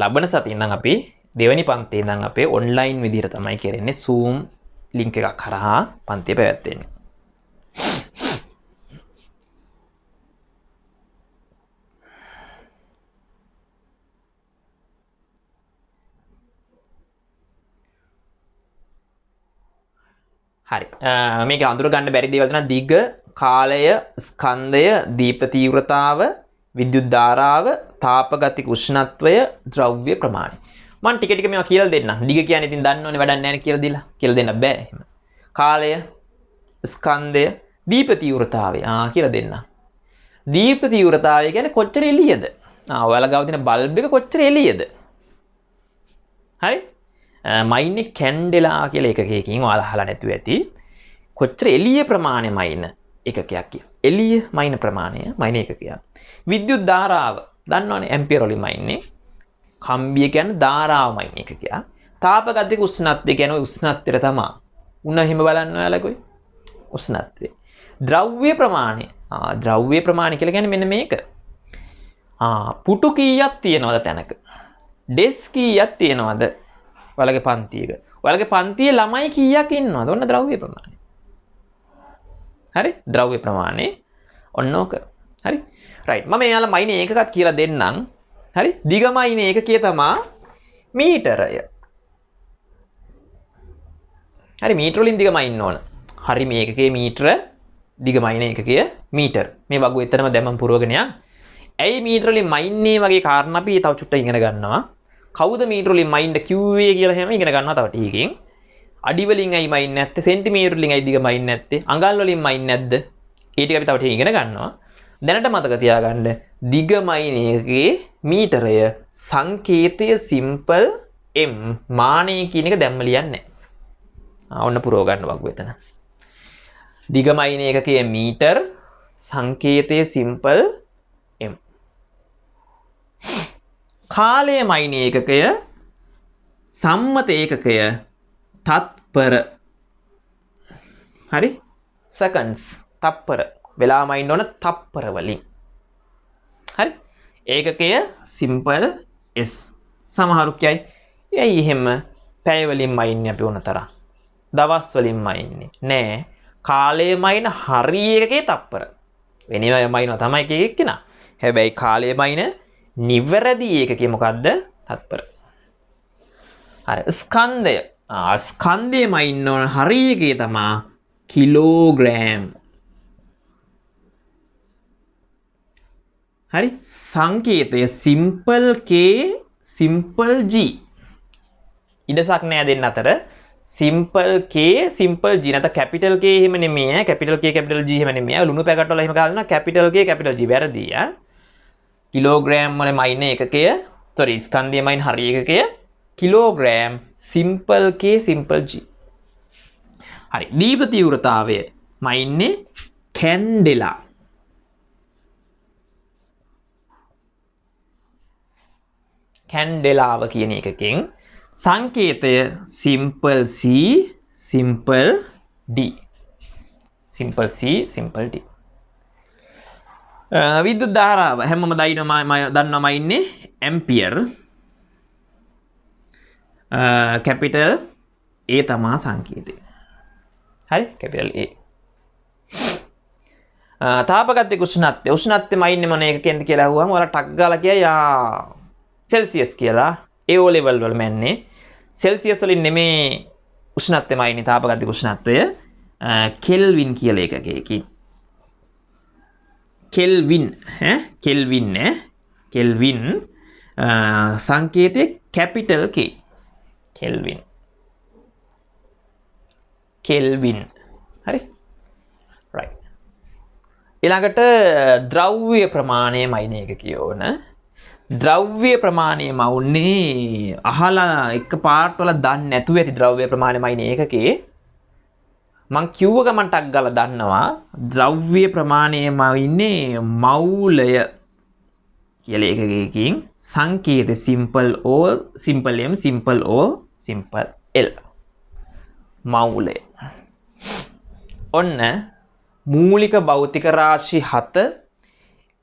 ලබන සතියේ ඉඳන් අපි දෙවෙනි පන්තියේ ඉඳන් අපේ ඔන්ලයින් විදිහට තමයි කරන්නේ. Zoom link එකක් හරහා පන්තිය පැවැත්වෙන්නේ. හරි. මේක අඳුර ගන්න බැරි දේවල් තමයි දිග, කාලය, ස්කන්ධය, දීප්ත තීව්‍රතාව, විද්‍යුත් ධාරාව, තාපගතික උෂ්ණත්වය, ද්‍රව්‍ය ප්‍රමාණය. මම ටික ටික මේවා කියලා දෙන්නම්. දිග කියන්නේ ඉතින් දන්නවනේ වැඩක් නැහැ නේ කියලා දීලා. කියලා දෙන්න බෑ එහෙම. කාලය, ස්කන්ධය, දීප තීව්‍රතාවය කියලා දෙන්නම්. දීප්ත තීව්‍රතාවය කියන්නේ කොච්චර එළියද? ඔයාලා ගාව තියෙන බල්බ් එක කොච්චර එළියද? හරි? මයින්නේ කැන්ඩෙලා කියලා එකකකින් ඔයාලා අහලා නැතුව ඇති. කොච්චර එළිය ප්‍රමාණය මයින් එකකයක් කිය. එළිය මයින් ප්‍රමාණය මයින් එකකයක්. විද්‍යුත් ධාරාව දන්නවනේ ඇම්පියර් වලින් මයින්නේ. කම්බිය කියන්නේ ධාරාව මයින් එකකයක්. තාපගතික උෂ්ණත්වය කියන්නේ ඔය උෂ්ණත්වයට තමයි. උණ එහෙම බලන්න ඔයාලා කොයි උෂ්ණත්වය. ද්‍රව්‍ය ප්‍රමාණය. ද්‍රව්‍ය ප්‍රමාණය කියලා කියන්නේ මෙන්න මේක. පුටු කීයක් තියෙනවද තැනක? ඩෙස්ක් කීයක් තියෙනවද? ඔයාලගේ පන්තියක. ඔයාලගේ පන්තියේ ළමයි කීයක් ඉන්නවද? ඔන්න ද්‍රව්‍ය ප්‍රමාණය. හරි? ද්‍රව්‍ය ප්‍රමාණය. ඔන්න ඕක. හරි? රයිට්. මම එයාලා මයින් ඒකකත් කියලා දෙන්නම්. හරි? දිග මයින් ඒකකය තමා මීටරය. හරි, මීටර වලින් දිග මයින් ඕන. හරි, මේ ඒකකයේ මීටර, දිග මයින් ඒකකය මීටර. මේ වගුව එතනම දැන් මම පුරවගෙන යන්. ඇයි මීටර වලින් මයින්නේ වගේ කාරණා අපි තව චුට්ටක් ඉගෙන ගන්නවා. කවුද මීටර වලින් මයින්ද කිව්වේ කියලා හැම ඉගෙන ගන්නවා තව ටිකකින්. අඩි වලින් ඇයි මයින් නැත්තේ? සෙන්ටිමීටර වලින් ඇයි දිග මයින් නැත්තේ? අඟල් වලින් මයින් නැද්ද? ඒ ටික අපි තව ටිකකින් ඉගෙන ගන්නවා. දැනට මතක තියාගන්න දිග මයින් ඒකකයේ මීටරය සංකේතය සිම්පල් M මානය කියන එක දැම්ම ලියන්නේ නැහැ. ඔන්න පුරව ගන්න වගුව එතන. දිග මයින් ඒකකයේ මීටර් සංකේතය සිම්පල් M. කාලය මයින් ඒකකය සම්මත ඒකකය තත්පර. හරි? සෙකන්ඩ්ස් තප්පර. වෙලා මයින් ඕන තප්පර වලින්. හරි? ඒකකය සිම්පල් S. සමහරු කියයි ඇයි එහෙම පැය වලින් මයින්නේ අපි ඕන තරම්. දවස් වලින් මයින්නේ. නෑ. කාලය මයින් හරි ඒකකේ තප්පර. වෙන ඒවා මයින්නවා තමයි එක එක්කෙනා. හැබැයි කාලය මයින් නිවැරදි ඒකකේ මොකද්ද? තත්පර. හරි. ස්කන්ධය. ස්කන්ධය මයින් ඕන හරි ඒකේ තමා කිලෝග්‍රෑම්. හරි. සංකේතය සිම්පල් K simple G. ඉඩසක් නෑ දෙන්න අතර. සිම්පල් K simple G නැත්නම් කැපිටල් K එහෙම නෙමෙයි ඈ. කැපිටල් K capital G එහෙම නෙමෙයි ඈ. ලුණු පැකට් වල එහෙම ගහලා දෙනවා කැපිටල් K capital G වැරදි ඈ. කිලෝග්‍රෑම් වල මයින් ඒකකය, සෝරි ස්කන්ධය මයින් හරි ඒකකය kilogram simple K simple G. හරි. දීප තීව්‍රතාවය මයින්නේ කැන්ඩෙලා. කැන්ඩෙලාව කියන එකකින් සංකේතය simple C simple D. Simple C simple D. විද්‍යුත් ධාරාව හැමෝම දන්නවම ඉන්නේ ඇම්පියර්. කැපිටල් A තමා සංකේතය. හරි, කැපිටල් A. තාපගතික උෂ්ණත්වය. උෂ්ණත්වය මයින්නේ මොන එකකින්ද කියලා අහුවම ඔයාලා ටක් ගාලා කියයි ආ සෙල්සියස් කියලා. ඒ O level වල මැන්නේ සෙල්සියස් වලින් නෙමේ උෂ්ණත්වය මයින්නේ තාපගතික උෂ්ණත්වය කෙල්වින් කියලා එකකකින්. කෙල්වින් ඈ කෙල්වින් ඈ කෙල්වින් සංකේතය කැපිටල් K. Kelvin. Kelvin. හරි? රයිට්. ඊළඟට ද්‍රව්‍ය ප්‍රමාණය මයින් එක කියෝන. ද්‍රව්‍ය ප්‍රමාණය මවුන්නේ අහලා එක පාර්ට් වල දන්නේ නැතුව ඇති ද්‍රව්‍ය ප්‍රමාණය මයින් ඒකකේ. මං කිව්ව ගමන් ටක් ගාලා දන්නවා ද්‍රව්‍ය ප්‍රමාණය මවින්නේ මෞලය කියලා ඒකකකින්. සංකේත simple O simple M simple O simple L. මෞලය. ඔන්න මූලික භෞතික රාශි 7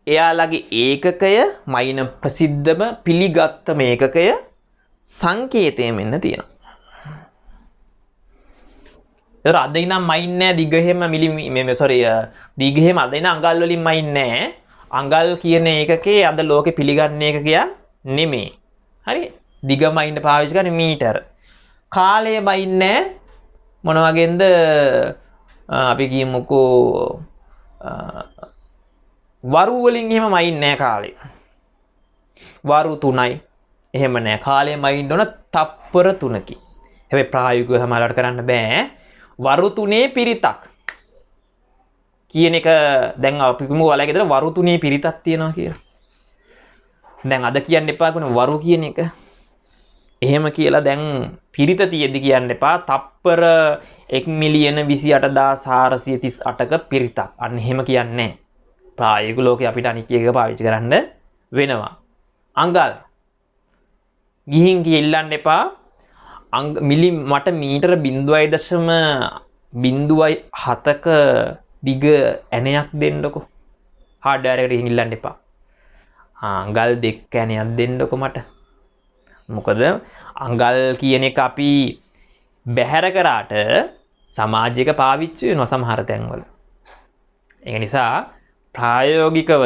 එයාලගේ ඒකකය මයින ප්‍රසිද්ධම පිළිගත්තම ඒකකය සංකේතය මෙන්න තියෙනවා. ඒතර අද ඉඳන් මයින් නෑ දිග එහෙම මිලි මේ සෝරි දිග එහෙම අද ඉඳන් අඟල් වලින් මයින් නෑ. අඟල් කියන ඒකකේ අද ලෝකෙ පිළිගන්න ඒකකයක් නෙමෙයි. හරි? දිග මයින්න පාවිච්චි කරන්නේ මීටර. කාලය මයින් නෑ මොන වගේන්ද අපි කියමුකෝ වරු වලින් එහෙම මයින් නෑ කාලේ. වරු 3යි. එහෙම නෑ. කාලය මයින් ඕන තප්පර 3කින්. හැබැයි ප්‍රායෝගිකව සමහරවිට කරන්න බෑ. වරු 3 පිරිතක් කියන එක දැන් අපි කිව්වම ඔයාලා ගෙදර වරු 3 පිරිතක් තියෙනවා කියලා. දැන් අද කියන්න එපා කොහොම වරු කියන එක. එහෙම කියලා දැන් පිරිත තියෙද්දි කියන්න එපා තප්පර 1,28,438ක පිරිතක්. අන්න එහෙම කියන්නේ නෑ. ප්‍රායෝගික ලෝකේ අපිට අනික් එක පාවිච්චි කරන්න වෙනවා. අඟල් ගිහින් ඉල්ලන්න එපා. මිලි මට මීටර 0.07ක දිග ඇණයක් දෙන්නකෝ. හાર્ඩ්වෙයාර් එකට ගිහින් ඉල්ලන්න එපා. අඟල් 2 ඇණයක් දෙන්නකෝ මට. මොකද අඟල් කියන එක අපි බැහැර කරාට සමාජයක පාවිච්චි වෙනවා සමහර තැන්වල. ඒක නිසා ප්‍රායෝගිකව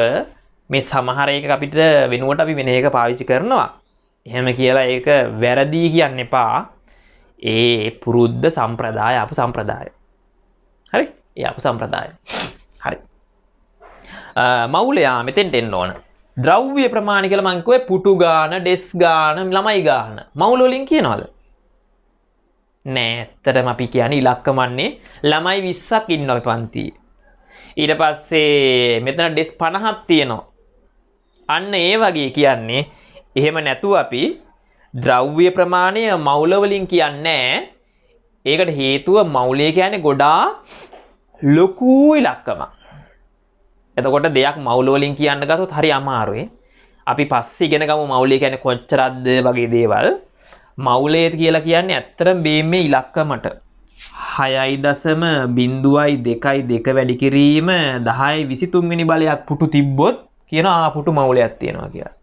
මේ සමහර එක අපිට වෙනුවට අපි වෙන එක පාවිච්චි කරනවා. එහෙම කියලා ඒක වැරදි කියන්න එපා. ඒ පුරුද්ද සම්ප්‍රදාය අපු සම්ප්‍රදාය. හරි? ඒ අපු සම්ප්‍රදාය. හරි. මෞලයා මෙතෙන්ට එන්න ඕන. ද්‍රව්‍ය ප්‍රමාණය කියලා මං කිව්වේ පුටු ගාන, ඩෙස් ගාන, ළමයි ගාන. මෞල වලින් කියනවද? නෑ, ඇත්තටම අපි කියන්නේ ඉලක්කමන්නේ ළමයි 20ක් ඉන්නවා පන්තියේ. ඊට පස්සේ මෙතන ඩෙස් 50ක් තියෙනවා. අන්න ඒ වගේ කියන්නේ. එහෙම නැතුව අපි ද්‍රව්‍ය ප්‍රමාණය මවුල වලින් කියන්නේ. ඒකට හේතුව මවුලය කියන්නේ ගොඩාක් ලොකු ඉලක්කමක්. එතකොට දෙයක් මවුල වලින් කියන්න ගත්තොත් හරි අමාරුයි. අපි පස්සේ ඉගෙන ගමු මවුලය කියන්නේ කොච්චරක්ද වගේ දේවල්. මවුලය කියලා කියන්නේ ඇත්තටම මේ ඉලක්කමට 6.02 වැඩි කිරීම 10.23 වෙනි බලයක් පුටු තිබ්බොත් කියනවා ආ පුටු මවුලයක් තියෙනවා කියලා.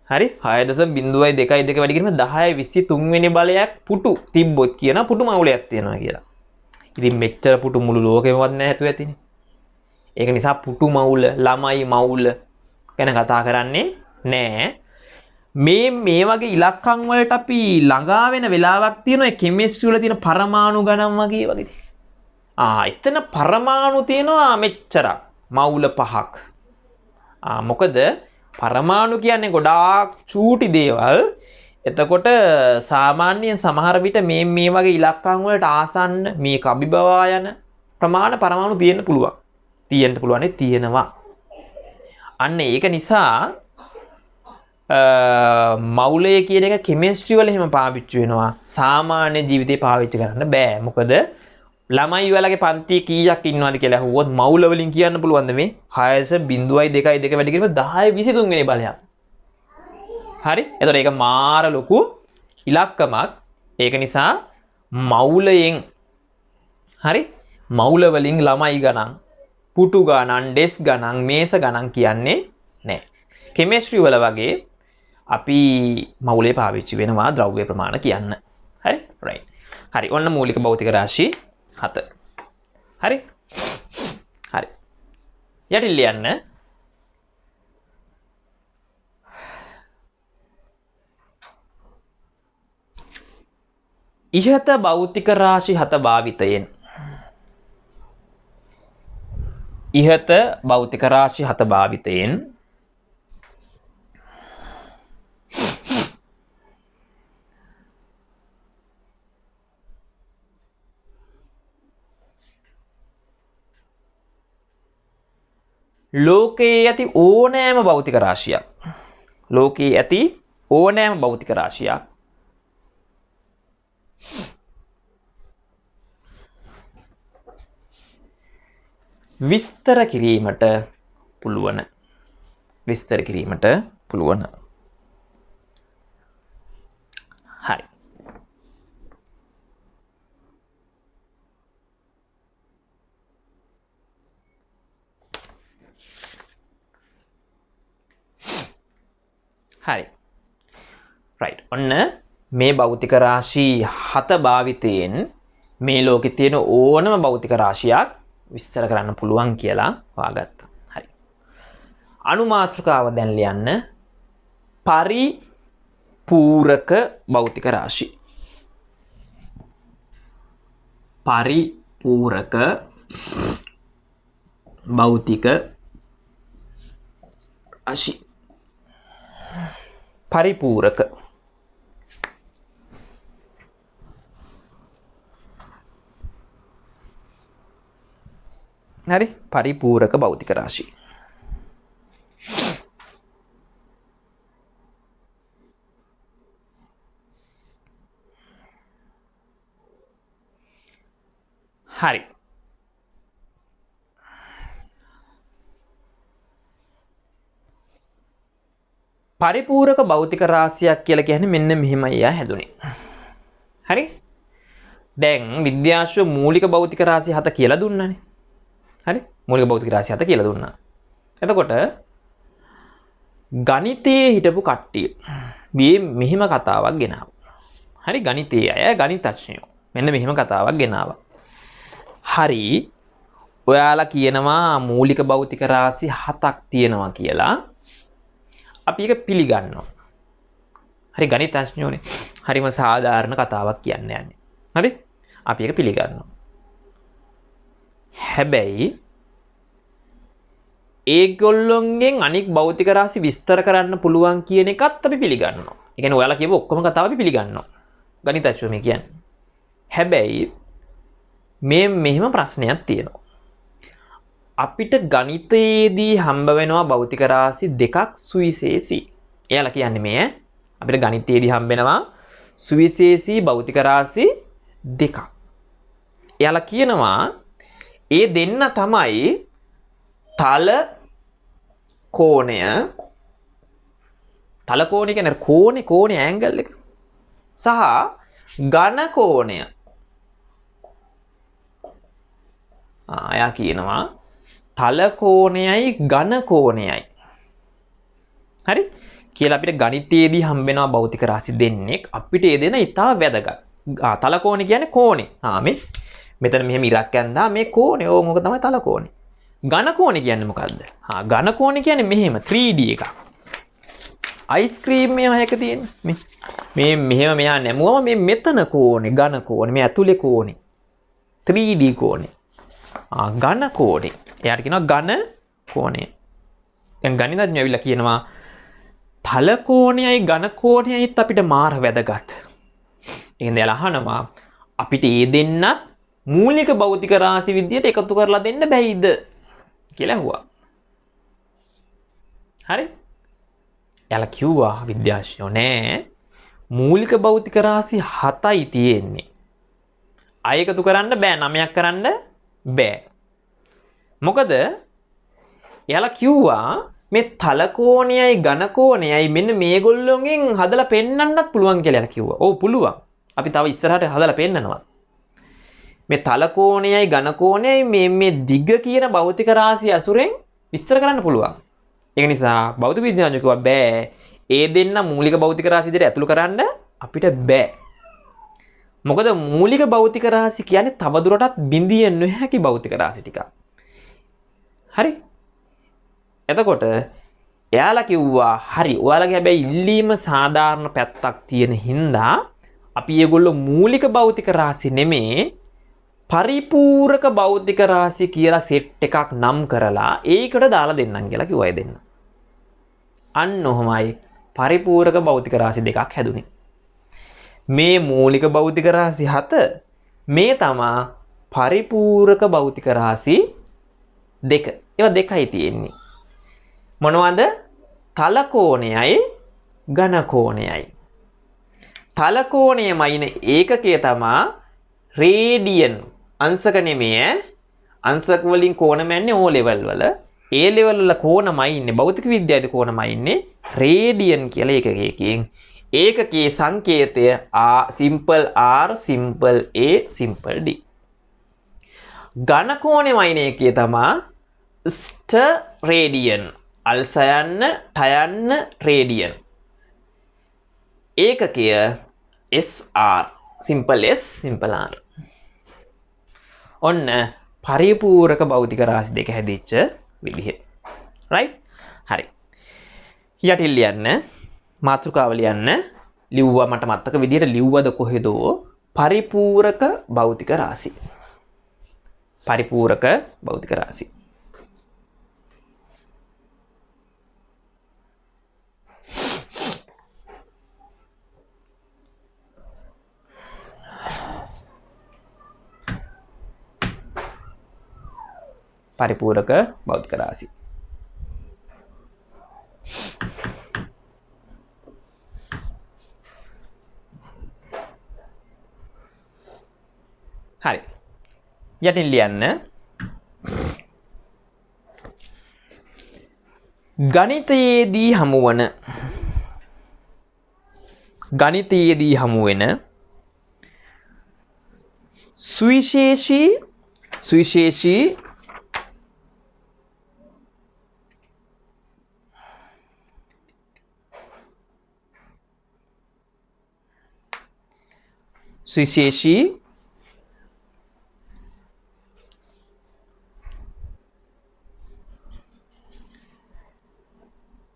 හරි, 6.02 වැඩි කිරීම 10.23 වෙනි බලයක් පුටු තිබ්බොත් කියනවා පුටු මවුලයක් තියෙනවා කියලා. ඉතින් මෙච්චර පුටු මුළු ලෝකෙමවත් නැහැ ඇතුව ඇතිනේ. ඒක නිසා පුටු මවුල, ළමයි මවුල ගැන කතා කරන්නේ නෑ. මේ වගේ ඉලක්කම් වලට අපි ළඟා වෙන වෙලාවක් තියෙනවා. ඒ කෙමිස්ට්‍රි වල තියෙන පරමාණු ගණන් වගේ වගේ. එතන පරමාණු තියෙනවා මෙච්චරක්. මවුල පහක්. මොකද පරමාණු කියන්නේ ගොඩාක් චූටි දේවල්. එතකොට සාමාන්‍යයෙන් සමහර විට මේ වගේ ඉලක්කම් වලට ආසන්න මේක අභිබවා යන ප්‍රමාණ පරමාණු තියෙන්න පුළුවන්. තියෙන්න පුළුවන් තියෙනවා. අන්න ඒක නිසා මවුලය කියන එක කෙමිස්ට්‍රි වල එහෙම පාවිච්චි වෙනවා. සාමාන්‍ය ජීවිතේ පාවිච්චි කරන්න බෑ. මොකද ළමයි ඔයාලගේ පන්තියේ කීයක් ඉන්නවද කියලා අහුවොත් මවුල වලින් කියන්න පුළුවන්ද මේ 6.02 වැඩි කිරීම 10.23 වෙනි බලයක්. හරි? එතකොට ඒක මාර ලොකු ඉලක්කමක්. ඒක නිසා මවුලයෙන් හරි මවුල වලින් ළමයි ගණන්, පුටු ගණන්, ඩෙස් ගණන්, මේස ගණන් කියන්නේ නෑ. කෙමිස්ට්‍රි වල වගේ අපි මවුලේ පාවිච්චි වෙනවා ද්‍රව්‍ය ප්‍රමාණ කියන්න. හරි? රයිට්. හරි. ඔන්න මූලික භෞතික රාශි 7. හරි? හරි. යටින් ලියන්න. ඉහත භෞතික රාශි 7 භාවිතයෙන් ඉහත භෞතික රාශි 7 භාවිතයෙන් ලෝකයේ ඇති ඕනෑම භෞතික රාශියක් ලෝකයේ ඇති ඕනෑම භෞතික රාශියක් විස්තර කිරීමට පුළුවන්. විස්තර කිරීමට පුළුවන්. හරි. හරි. රයිට්. ඔන්න මේ භෞතික රාශි 7 භාවිතයෙන් මේ ලෝකේ තියෙන ඕනම භෞතික රාශියක් විස්තර කරන්න පුළුවන් කියලා හොයාගත්තා. හරි. අනුමාත්‍රකාව දැන් ලියන්න. පරිපූරක භෞතික රාශි. පරිපූරක භෞතික රාශි. පරිපූරක හරි, පරිපූරක භෞතික රාශි. හරි. පරිපූරක භෞතික රාශියක් කියලා කියන්නේ මෙන්න මෙහෙමයි යා හැදුනේ. හරි? දැන් විද්‍යාශුව මූලික භෞතික රාශි 7 කියලා දුන්නානේ. හරි? මූලික භෞතික රාශි 7 කියලා දුන්නා. එතකොට ගණිතයේ හිටපු කට්ටිය මේ මෙහෙම කතාවක් ගෙනාවා. හරි, ගණිතයේ අය ගණිතඥයෝ මෙන්න මෙහෙම කතාවක් ගෙනාවා. හරි, ඔයාලා කියනවා මූලික භෞතික රාශි 7ක් තියෙනවා කියලා. අපි ඒක පිළිගන්නවා. හරි, ගණිතඥයෝනේ. හරිම සාධාරණ කතාවක් කියන්න යන්නේ. හරි? අපි ඒක පිළිගන්නවා. හැබැයි ඒගොල්ලොන්ගෙන් අනික් භෞතික රාශි විස්තර කරන්න පුළුවන් කියන එකත් අපි පිළිගන්නවා. ඒ කියන්නේ ඔයාලා කියපු ඔක්කොම කතාව අපි පිළිගන්නවා. ගණිතඥයෝ මේ කියන්නේ. හැබැයි මේ මෙහෙම ප්‍රශ්නයක් තියෙනවා. අපිට ගණිතයේදී හම්බ වෙනවා භෞතික රාශි දෙකක් සුවිශේෂී. එයාලා කියන්නේ මේ අපිට ගණිතයේදී හම්බ වෙනවා සුවිශේෂී භෞතික රාශි දෙකක්. එයාලා කියනවා ඒ දෙන්න තමයි තල කෝණය. තල කෝණය කියන්නේ කෝණේ කෝණේ ඇන්ගල් එක සහ ඝන කෝණය. එයා කියනවා තල කෝණයයි ඝන කෝණයයි. හරි? කියලා අපිට ගණිතයේදී හම්බ වෙනවා භෞතික රාශි දෙන්නෙක්. අපිට ඒ දෙන ඉතා වැදගත්. තල කෝණය කියන්නේ කෝණේ. මේ මෙතන මෙහෙම ඉරක් ඇන්දා මේ කෝණේ. ඕ මොක තමයි තල කෝණේ. ඝන කෝණේ කියන්නේ මොකද්ද? ඝන කෝණේ කියන්නේ මෙහෙම 3D එකක්. අයිස්ක්‍රීම් මේවා එක තියෙන්නේ. මේ මේ මෙහෙම මෙහා නැමුවම මේ මෙතන කෝණේ ඝන කෝණේ මේ ඇතුලේ කෝණේ 3D කෝණේ. ඝන කෝණේ. එයාට කියනවා ඝන කෝණය. දැන් ගණිතඥයෝ ඇවිල්ලා කියනවා තල කෝණයයි ඝන කෝණයයිත් අපිට මාර වැදගත්. එහෙනම් එයාලා අහනවා අපිට ඒ දෙන්නත් මූලික භෞතික රාශි විදියට එකතු කරලා දෙන්න බැයිද කියලා ඇහුවා. හරි? එයාලා කිව්වා විද්‍යාඥයෝ නෑ මූලික භෞතික රාශි 7යි තියෙන්නේ. අය එකතු කරන්න බෑ 9ක් කරන්න බෑ. මොකද එයාලා කිව්වා මේ තල කෝණයයි ඝන කෝණයයි මෙන්න මේගොල්ලොන්ගෙන් හදලා පෙන්වන්නත් පුළුවන් කියලා එයාලා කිව්වා. ඔව් පුළුවන්. අපි තව ඉස්සරහට හදලා පෙන්නනවා. මේ තල කෝණයයි ඝන කෝණයයි මේ මේ දිග කියන භෞතික රාශිය ඇසුරෙන් විස්තර කරන්න පුළුවන්. ඒක නිසා භෞතික විද්‍යාඥයෝ කිව්වා බෑ. ඒ දෙන්න මූලික භෞතික රාශි විදිහට ඇතුළු කරන්න අපිට බෑ. මොකද මූලික භෞතික රාශි කියන්නේ තවදුරටත් බිඳිය නොහැකි භෞතික රාශි ටිකක්. හරි? එතකොට එයාලා කිව්වා හරි ඔයාලගේ හැබැයි ඉල්ලීම සාධාරණ පැත්තක් තියෙන හින්දා අපි ඒගොල්ලෝ මූලික භෞතික රාශි නෙමේ පරිපූරක භෞතික රාශි කියලා සෙට් එකක් නම් කරලා ඒකට දාලා දෙන්නම් කියලා කිව්වා ඒ දෙන්න. අන්න ඔහොමයි පරිපූරක භෞතික රාශි දෙකක් හැදුනේ. මේ මූලික භෞතික රාශි 7 මේ තමා පරිපූරක භෞතික රාශි දෙක. ඒවා දෙකයි තියෙන්නේ. මොනවද? තල කෝණයයි ඝන කෝණයයි. තල කෝණය මයින ඒකකය තමා රේඩියන්. අංශක නෙමෙයි ඈ. අංශක වලින් කෝණ මැන්නේ ඕ ලෙවල් වල. ඒ ලෙවල් වල කෝණ මයින්නේ භෞතික විද්‍යාවේදී කෝණ මයින්නේ රේඩියන් කියලා ඒකකයකින්. ඒකකයේ සංකේතය R simple R simple A simple D. ඝන කෝණය මයින එකේ තමා ස්ට රේඩියන්. අල්සයන්න ටයන්න රේඩියන්. ඒකකය SR simple S simple R. ඔන්න පරිපූරක භෞතික රාශි දෙක හැදිච්ච විදිහ. රයිට්? හරි. යටින් ලියන්න මාතෘකාව ලියන්න. ලිව්වා මට මතක විදිහට ලිව්වද කොහෙදෝ පරිපූරක භෞතික රාශි. පරිපූරක භෞතික රාශි. පරිපූරක භෞතික රාශි. හරි. යටින් ලියන්න ගණිතයේදී හමුවන ගණිතයේදී හමුවෙන සුවිශේෂී සුවිශේෂී සුවිශේෂී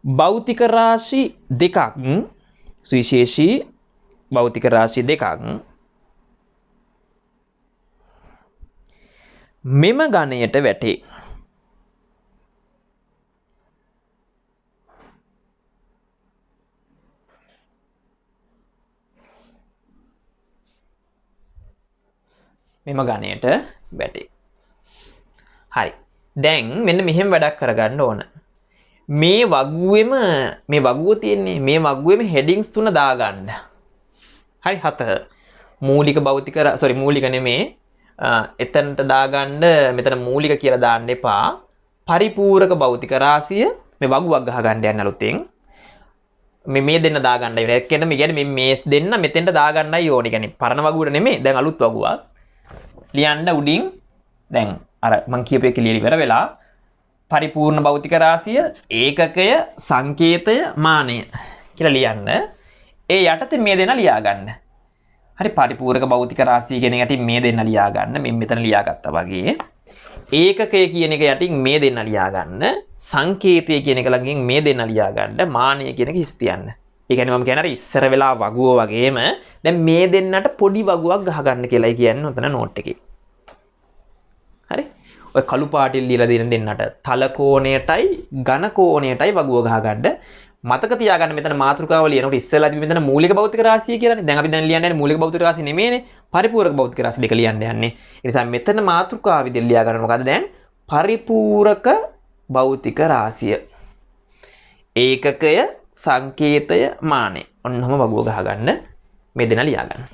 භෞතික රාශි දෙකක් සුවිශේෂී භෞතික රාශි දෙකක් මෙම ගණයට වැටේ. මෙම ගණයට වැටේ. හරි. දැන් මෙන්න මෙහෙම වැඩක් කරගන්න ඕන. මේ වගුවෙම මේ වගුව තියෙන්නේ මේ වගුවෙම හෙඩින්ග්ස් තුන දාගන්න. හරි 7. මූලික භෞතික සෝරි මූලික නෙමේ. එතනට දාගන්න මෙතන මූලික කියලා දාන්න එපා. පරිපූරක භෞතික රාශිය මේ වගුවක් ගහගන්න යන්න අලුතෙන්. මේ දෙන්න දාගන්නයි ඕනේ. ඒ කියන්නේ මේ කියන්නේ මේ දෙන්න මෙතෙන්ට දාගන්නයි ඕනේ. කියන්නේ පරණ වගුවට නෙමෙයි දැන් අලුත් වගුවක්. ලියන්න උඩින් දැන් අර මං කියපු එක ලියලා ඉවර වෙලා පරිපූර්ණ භෞතික රාශිය ඒකකය සංකේතය මානය කියලා ලියන්න. ඒ යටතේ මේ දෙන්න ලියා ගන්න. හරි පරිපූර්ණක භෞතික රාශිය කියන එක යටින් මේ දෙන්න ලියා ගන්න. මේ මෙතන ලියාගත්තා වගේ. ඒකකය කියන එක යටින් මේ දෙන්න ලියා ගන්න. සංකේතය කියන එක ළඟින් මේ දෙන්න ලියා ගන්න. මානය කියන එක හිස් තියන්න. ඒ කියන්නේ මම කියන්නේ අර ඉස්සර වෙලා වගුව වගේම දැන් මේ දෙන්නට පොඩි වගුවක් ගහගන්න කියලායි කියන්නේ ඔතන නෝට් එකේ. හරි? ඔය කළු පාටින් ලියලා දෙන දෙන්නට තල කෝණයටයි ඝන කෝණයටයි වගුව ගහගන්න. මතක තියාගන්න මෙතන මාතෘකාව ලියනකොට ඉස්සෙල්ලා අපි මෙතන මූලික භෞතික රාශිය කියලානේ. දැන් අපි දැන් ලියන්න යන්නේ මූලික භෞතික රාශිය නෙමෙයිනේ. පරිපූරක භෞතික රාශි දෙක ලියන්න යන්නේ. ඒ නිසා මෙතන මාතෘකාව විදිහට ලියා ගන්න මොකද්ද දැන්? පරිපූරක භෞතික රාශිය. ඒකකය සංකේතය මානය. ඔන්න ඔහම වගුව ගහගන්න මේ දෙන ලියා ගන්න.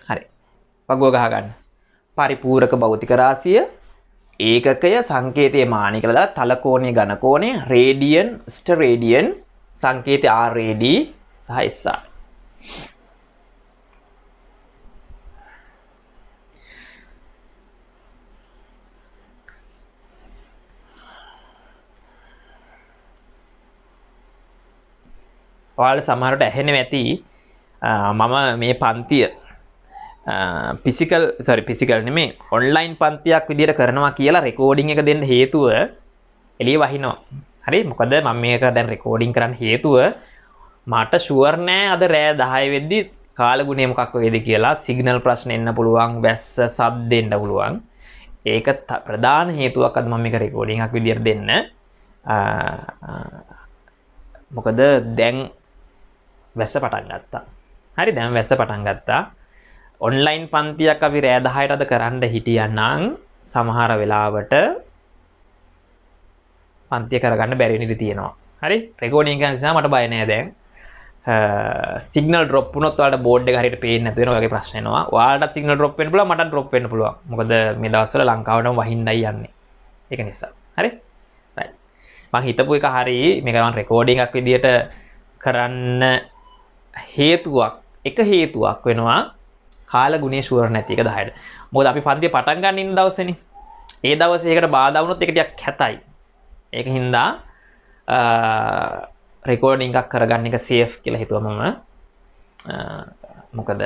හරි. වගුව ගහගන්න. පරිපූරක භෞතික රාශිය ඒකකය සංකේතයේ මානය කියලා දාලා තල කෝණය ඝන කෝණය රේඩියන් ස්ටරේඩියන් සංකේතය RAD සහ SR. ඔයාලා සමහරට ඇහෙන්නේ ඇති මම මේ පන්තිය ෆිසිකල් සෝරි ෆිසිකල් නෙමෙයි ඔන්ලයින් පන්තියක් විදියට කරනවා කියලා රෙකෝඩින් එක දෙන්න හේතුව එළිය වහිනවා. හරි මොකද මම මේක දැන් රෙකෝඩින් කරන්න හේතුව මට ෂුවර් නෑ අද රෑ 10 වෙද්දි කාලගුණය මොකක් වේද කියලා. සිග්නල් ප්‍රශ්න එන්න පුළුවන්, වැස්ස සද්ද එන්න පුළුවන්. ඒක ප්‍රධාන හේතුවක් අද මම මේක රෙකෝඩින් එකක් විදියට දෙන්න. මොකද දැන් වැස්ස පටන් ගත්තා. හරි දැන් වැස්ස පටන් ගත්තා. ඔන්ලයින් පන්තියක් අපි රෑ 10ට අද කරන්න හිටියා නම් සමහර වෙලාවට පන්තිය කරගන්න බැරි වෙන ඉඩ තියෙනවා. හරි රෙකෝඩින් කරන නිසා මට බය නෑ දැන්. සිග්නල් ඩ්‍රොප් වුණොත් ඔයාලට බෝඩ් එක හරියට පේන්නේ නැතු වෙනවා වගේ ප්‍රශ්න එනවා. ඔයාලටත් සිග්නල් ඩ්‍රොප් වෙන්න පුළුවන් මටත් ඩ්‍රොප් වෙන්න පුළුවන්. මොකද මේ දවස්වල ලංකාවටම වහින්නයි යන්නේ. ඒක නිසා. හරි? රයිට්. මං හිතපු එක හරි මේක මං රෙකෝඩින් එකක් විදියට කරන්න හේතුවක් එක හේතුවක් වෙනවා කාලගුණයේ ෂුවර් නැති එක 10ට. මොකද අපි පන්තිය පටන් ගන්න ඉන්න දවසේනේ. ඒ දවසේ ඒකට බාධා වුණොත් ඒක ටිකක් කැතයි. ඒක හින්දා රෙකෝඩින් එකක් කරගන්න එක සේෆ් කියලා හිතුවා මම. මොකද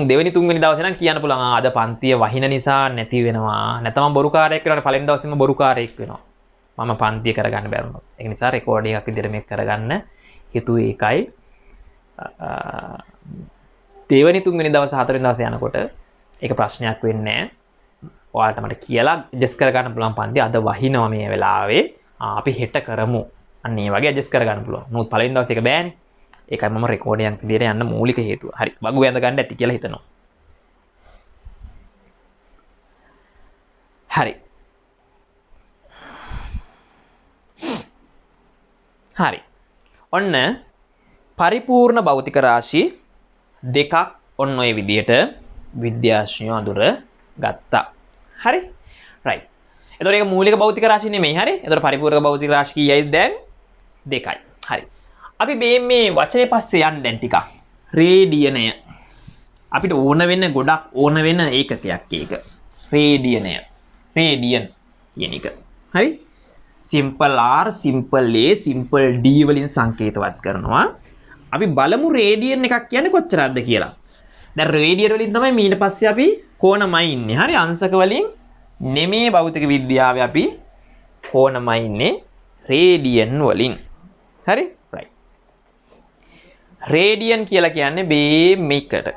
දෙවෙනි තුන්වෙනි දවසේ නම් කියන්න පුළුවන් අද පන්තිය වහින නිසා නැති වෙනවා. නැත්නම් මම බොරුකාරයෙක් වෙනවනේ. පළවෙනි දවසේම බොරුකාරයෙක් වෙනවා. මම පන්තිය කරගන්න බැරි වුණොත්. ඒක නිසා රෙකෝඩින් එකක් විදිහට මේක කරගන්න හිතුවේ ඒකයි. දෙවෙනි තුන්වෙනි දවස් හතරවෙනි දවසේ යනකොට ඒක ප්‍රශ්නයක් වෙන්නේ නැහැ. ඔයාලට මට කියලා ඇඩ්ජස්ට් කරගන්න පුළුවන් පන්ති අද වහිනවා මේ වෙලාවේ අපි හෙට කරමු. අන්න ඒ වගේ ඇඩ්ජස්ට් කරගන්න පුළුවන්. නමුත් පළවෙනි දවසේ ඒක බෑනේ. ඒකයි මම රෙකෝඩින් එකක් විදියට යන්න මූලික හේතුව. හරි. වගුව ඇඳ ගන්න ඇති කියලා හිතනවා. හරි. හරි. ඔන්න පරිපූර්ණ භෞතික රාශි දෙකක් ඔන්න ඔය විදියට විද්‍යාඥයෝ අඳුර ගත්තා. හරි? රයිට්. එතකොට ඒක මූලික භෞතික රාශි නෙමෙයි. හරි? එතකොට පරිපූර්ණ භෞතික රාශි කීයයිද දැන්? දෙකයි. හරි. අපි මේ වචනේ පස්සේ යන්න දැන් ටිකක්. රේඩියනය. අපිට ඕන වෙන ගොඩක් ඕන වෙන ඒකකයක් ඒක. රේඩියනය. රේඩියන් කියන එක. හරි? Simple R, simple A, simple D වලින් සංකේතවත් කරනවා. අපි බලමු රේඩියන් එකක් කියන්නේ කොච්චරක්ද කියලා. දැන් රේඩියන් වලින් තමයි ඊට පස්සේ අපි කෝණමයි ඉන්නේ. හරි, අංශක වලින් නෙමේ භෞතික විද්‍යාවේ අපි කෝණමයි ඉන්නේ රේඩියන් වලින්. හරි? රයිට්. රේඩියන් කියලා කියන්නේ මේ මේකට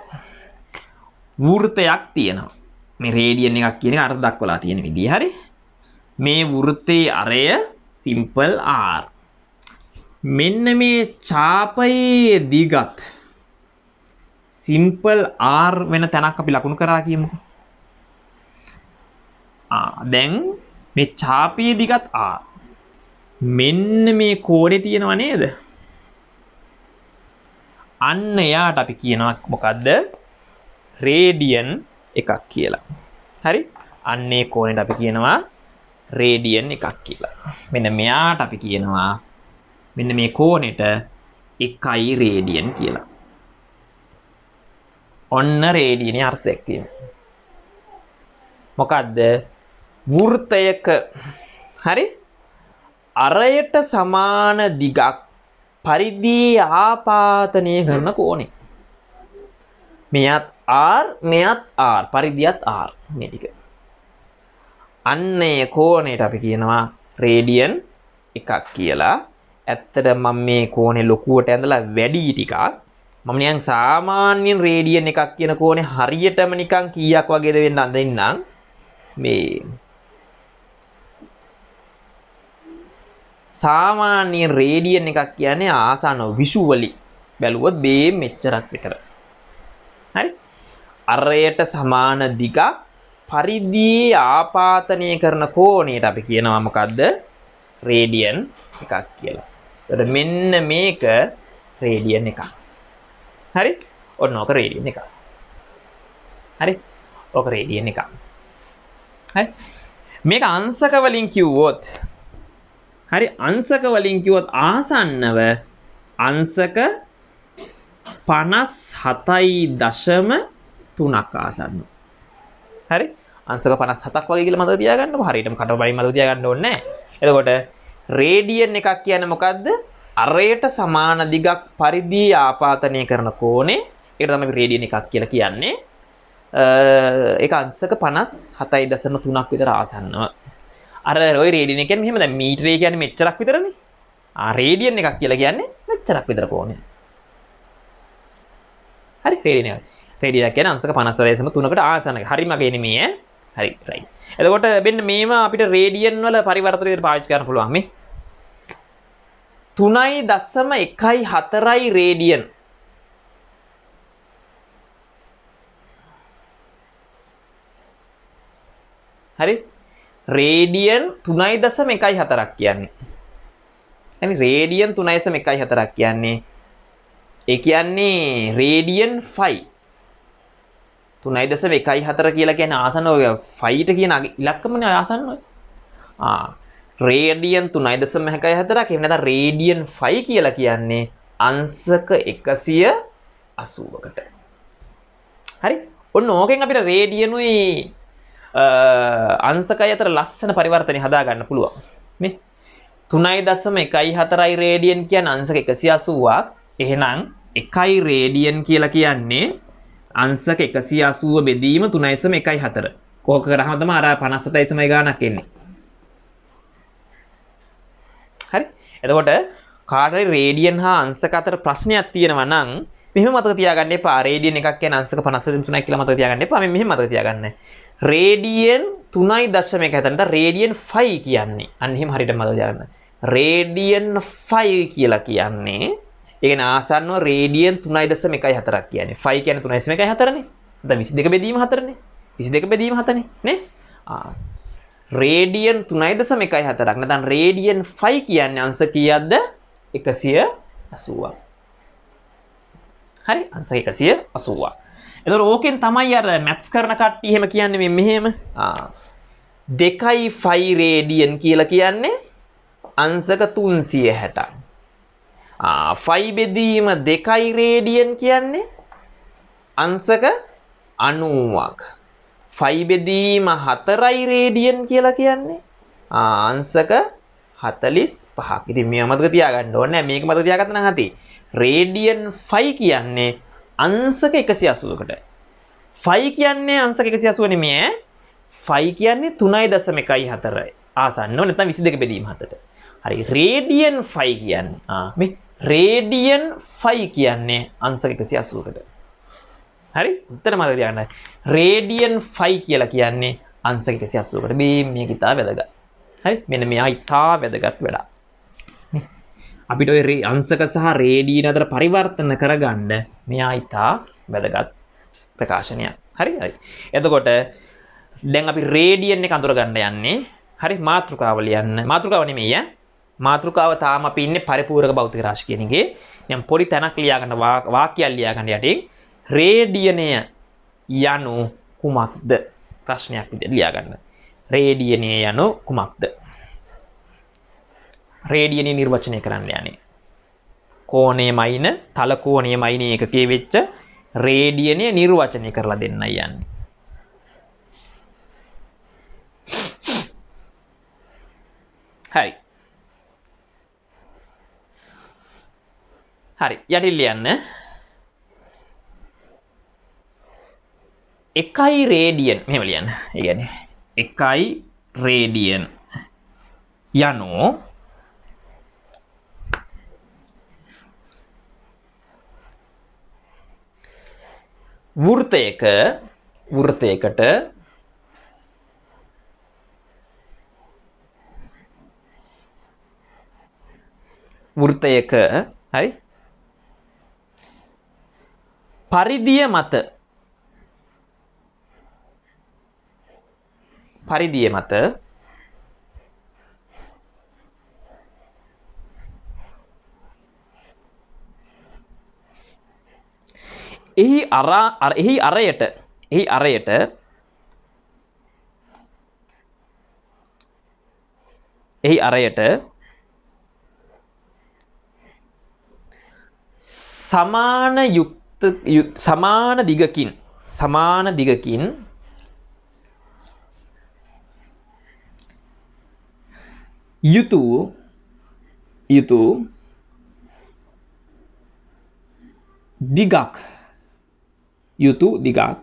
වෘත්තයක් තියෙනවා. මේ රේඩියන් එකක් කියන එක අර දක්වලා තියෙන විදිය. හරි? මේ වෘත්තයේ අරය සිම්පල් R. මෙන්න මේ චාපයේ දිගත් සිම්පල් R වෙන තැනක් අපි ලකුණු කරා කියමුකෝ. දැන් මේ චාපයේ දිගත් R. මෙන්න මේ කෝණේ තියෙනව නේද? අන්න එයාට අපි කියනවා මොකද්ද? රේඩියන් එකක් කියලා. හරි? අන්න ඒ කෝණයට අපි කියනවා රේඩියන් එකක් කියලා. මෙන්න මෙයාට අපි කියනවා මෙන්න මේ කෝණයට 1 රේඩියන් කියලා. ඔන්න රේඩියනේ අර්ථ දැක්වීම. මොකද්ද? වෘත්තයක හරි අරයට සමාන දිගක් පරිධියේ ආපාතනය කරන කෝණය. මෙයත් R මෙයත් R පරිධියත් R මේ ටික. අන්න ඒ කෝණයට අපි කියනවා රේඩියන් එකක් කියලා. ඇත්තට මම මේ කෝණේ ලොකුවට ඇඳලා වැඩි ටිකක්. මම නිකන් සාමාන්‍යයෙන් රේඩියන් එකක් කියන කෝණේ හරියටම නිකන් කීයක් වගේද වෙන්න අඳින්නම්. මේ සාමාන්‍ය රේඩියන් එකක් කියන්නේ ආසන්න විෂුවලි බැලුවොත් මේ මෙච්චරක් විතර. හරි? අරයට සමාන දිගක් පරිධියේ ආපාතනය කරන කෝණයට අපි කියනවා මොකද්ද? රේඩියන් එකක් කියලා. එතකොට මෙන්න මේක රේඩියන් එකක්. හරි? ඔන්න ඕක රේඩියන් එකක්. හරි? ඕක රේඩියන් එකක්. හරි? මේක අංශක වලින් කිව්වොත් හරි, අංශක වලින් කිව්වොත් ආසන්නව අංශක 57.3ක් ආසන්න. හරි? අංශක 57ක් වගේ කියලා මතක තියාගන්නකො. හරියටම කටවබයින් මතක තියාගන්න ඕනේ නෑ. එතකොට රේඩියන් එකක් කියන්නේ මොකද්ද? අරයට සමාන දිගක් පරිධියේ ආපාතනය කරන කෝණේ. ඒකට තමයි අපි රේඩියන් එකක් කියලා කියන්නේ. ඒක අංශක 57.3ක් විතර ආසන්නව. අර ඔය රේඩියන් එක කියන්නේ මෙහෙම දැන් මීටරේ කියන්නේ මෙච්චරක් විතරනේ. ආ රේඩියන් එකක් කියලා කියන්නේ මෙච්චරක් විතර කෝණය. හරි, රේඩියන් එකක්. රේඩියන් එකක් කියන්නේ අංශක 57.3කට ආසන්න. හරි මගේ නෙමෙයි ඈ. හරි, රයිට්. එතකොට මෙන්න මේවා අපිට රේඩියන් වල පරිවර්තන විදිහට පාවිච්චි කරන්න පුළුවන් මේ. 3.14 රේඩියන්. හරි? රේඩියන් 3.14ක් කියන්නේ. හරි, රේඩියන් 3.14ක් කියන්නේ ඒ කියන්නේ රේඩියන් 5. 3.14 කියලා කියන්නේ ආසන්න ඔය 5ට කියන ඉලක්කමනේ ආසන්න ඔය. ආ රේඩියන් 3.14ක් එහෙම නැත්නම් රේඩියන් 5 කියලා කියන්නේ අංශක 180කට. හරි? ඔන්න ඕකෙන් අපිට රේඩියනුයි අංශකයි අතර ලස්සන පරිවර්තනය හදා ගන්න පුළුවන්. නේ? 3.14 රේඩියන් කියන්නේ අංශක 180ක්. එහෙනම් 1 රේඩියන් කියලා කියන්නේ අංශක 180 බෙදීම 3.14. කෝක කරාම තමයි අර 57.1 ගාණක් එන්නේ. හරි? එතකොට කාට හරි රේඩියන් හා අංශක අතර ප්‍රශ්නයක් තියෙනවා නම් මෙහෙම මතක තියාගන්න එපා. රේඩියන් එකක් කියන්නේ අංශක 57.3ක් කියලා මතක තියාගන්න එපා. මේ මෙහෙම මතක තියාගන්න. රේඩියන් 3.14 නැත්නම් රේඩියන් 5 කියන්නේ. අන්න එහෙම හරියට මතක තියාගන්න. රේඩියන් 5 කියලා කියන්නේ ඒ කියන්නේ ආසන්නව රේඩියන් 3.14ක් කියන්නේ. 5 කියන්නේ 3.14නේ. දැන් 22 බෙදීම 4නේ. 22 බෙදීම 7නේ නේ? ආ රේඩියන් 3.14ක් නැත්නම් රේඩියන් 5 කියන්නේ අංශ කීයක්ද? 180ක්. හරි, අංශ 180ක්. එතකොට ඕකෙන් තමයි අර මැත්ස් කරන කට්ටිය එහෙම කියන්නේ මේ මෙහෙම. ආ 2.5 රේඩියන් කියලා කියන්නේ අංශක 360ක්. ෆයි බෙදීම 2 රේඩියන් කියන්නේ අංශක 90ක්. ෆයි බෙදීම 4 රේඩියන් කියලා කියන්නේ අංශක 45ක්. ඉතින් මේව මතක තියාගන්න ඕනේ නෑ. මේක මතක තියාගත්තා නම් හරි. රේඩියන් ෆයි කියන්නේ අංශක 180කට. ෆයි කියන්නේ අංශක 180 නෙමෙයි ඈ. ෆයි කියන්නේ 3.14 ආසන්නව නැත්නම් 22 බෙදීම 7ට. හරි, රේඩියන් ෆයි කියන්නේ මේ රේඩියන් ෆයි කියන්නේ අංශක 180කට. හරි, උත්තර මතක තියාගන්න. රේඩියන් ෆයි කියලා කියන්නේ අංශක 180කට. මේ මේක ඉතා වැදගත්. හරි, මෙන්න මෙයා ඉතා වැදගත් වැඩක්. අපිට ඔය අංශක සහ රේඩියන් අතර පරිවර්තන කරගන්න මෙයා ඉතා වැදගත් ප්‍රකාශනයක්. හරි හරි. එතකොට දැන් අපි රේඩියන් එක අඳුර ගන්න යන්නේ. හරි, මාතෘකාව ලියන්න. මාතෘකාව නෙමෙයි ඈ. මාතෘකාව තාම අපි ඉන්නේ පරිපූර්ණක භෞතික රාශි කියන එකේ. දැන් පොඩි තැනක් ලියා ගන්න, වාක්‍යයක් ලියා ගන්න යටින් රේඩියනය යනු කුමක්ද? ප්‍රශ්නයක් විදිහට ලියා ගන්න. රේඩියනය යනු කුමක්ද? රේඩියනය නිර්වචනය කරන්න යන්නේ. කෝණය මයින තල කෝණය මයින ඒකකයේ වෙච්ච රේඩියනය නිර්වචනය කරලා දෙන්නයි යන්නේ. හරි. හරි, යටින් ලියන්න. 1 රේඩියන් මෙහෙම ලියන්න. ඒ කියන්නේ 1 රේඩියන් යනු වෘත්තයකට වෘත්තයක හරි පරිධිය මත එහි අරයට සමාන දිගකින් යුතු දිගක්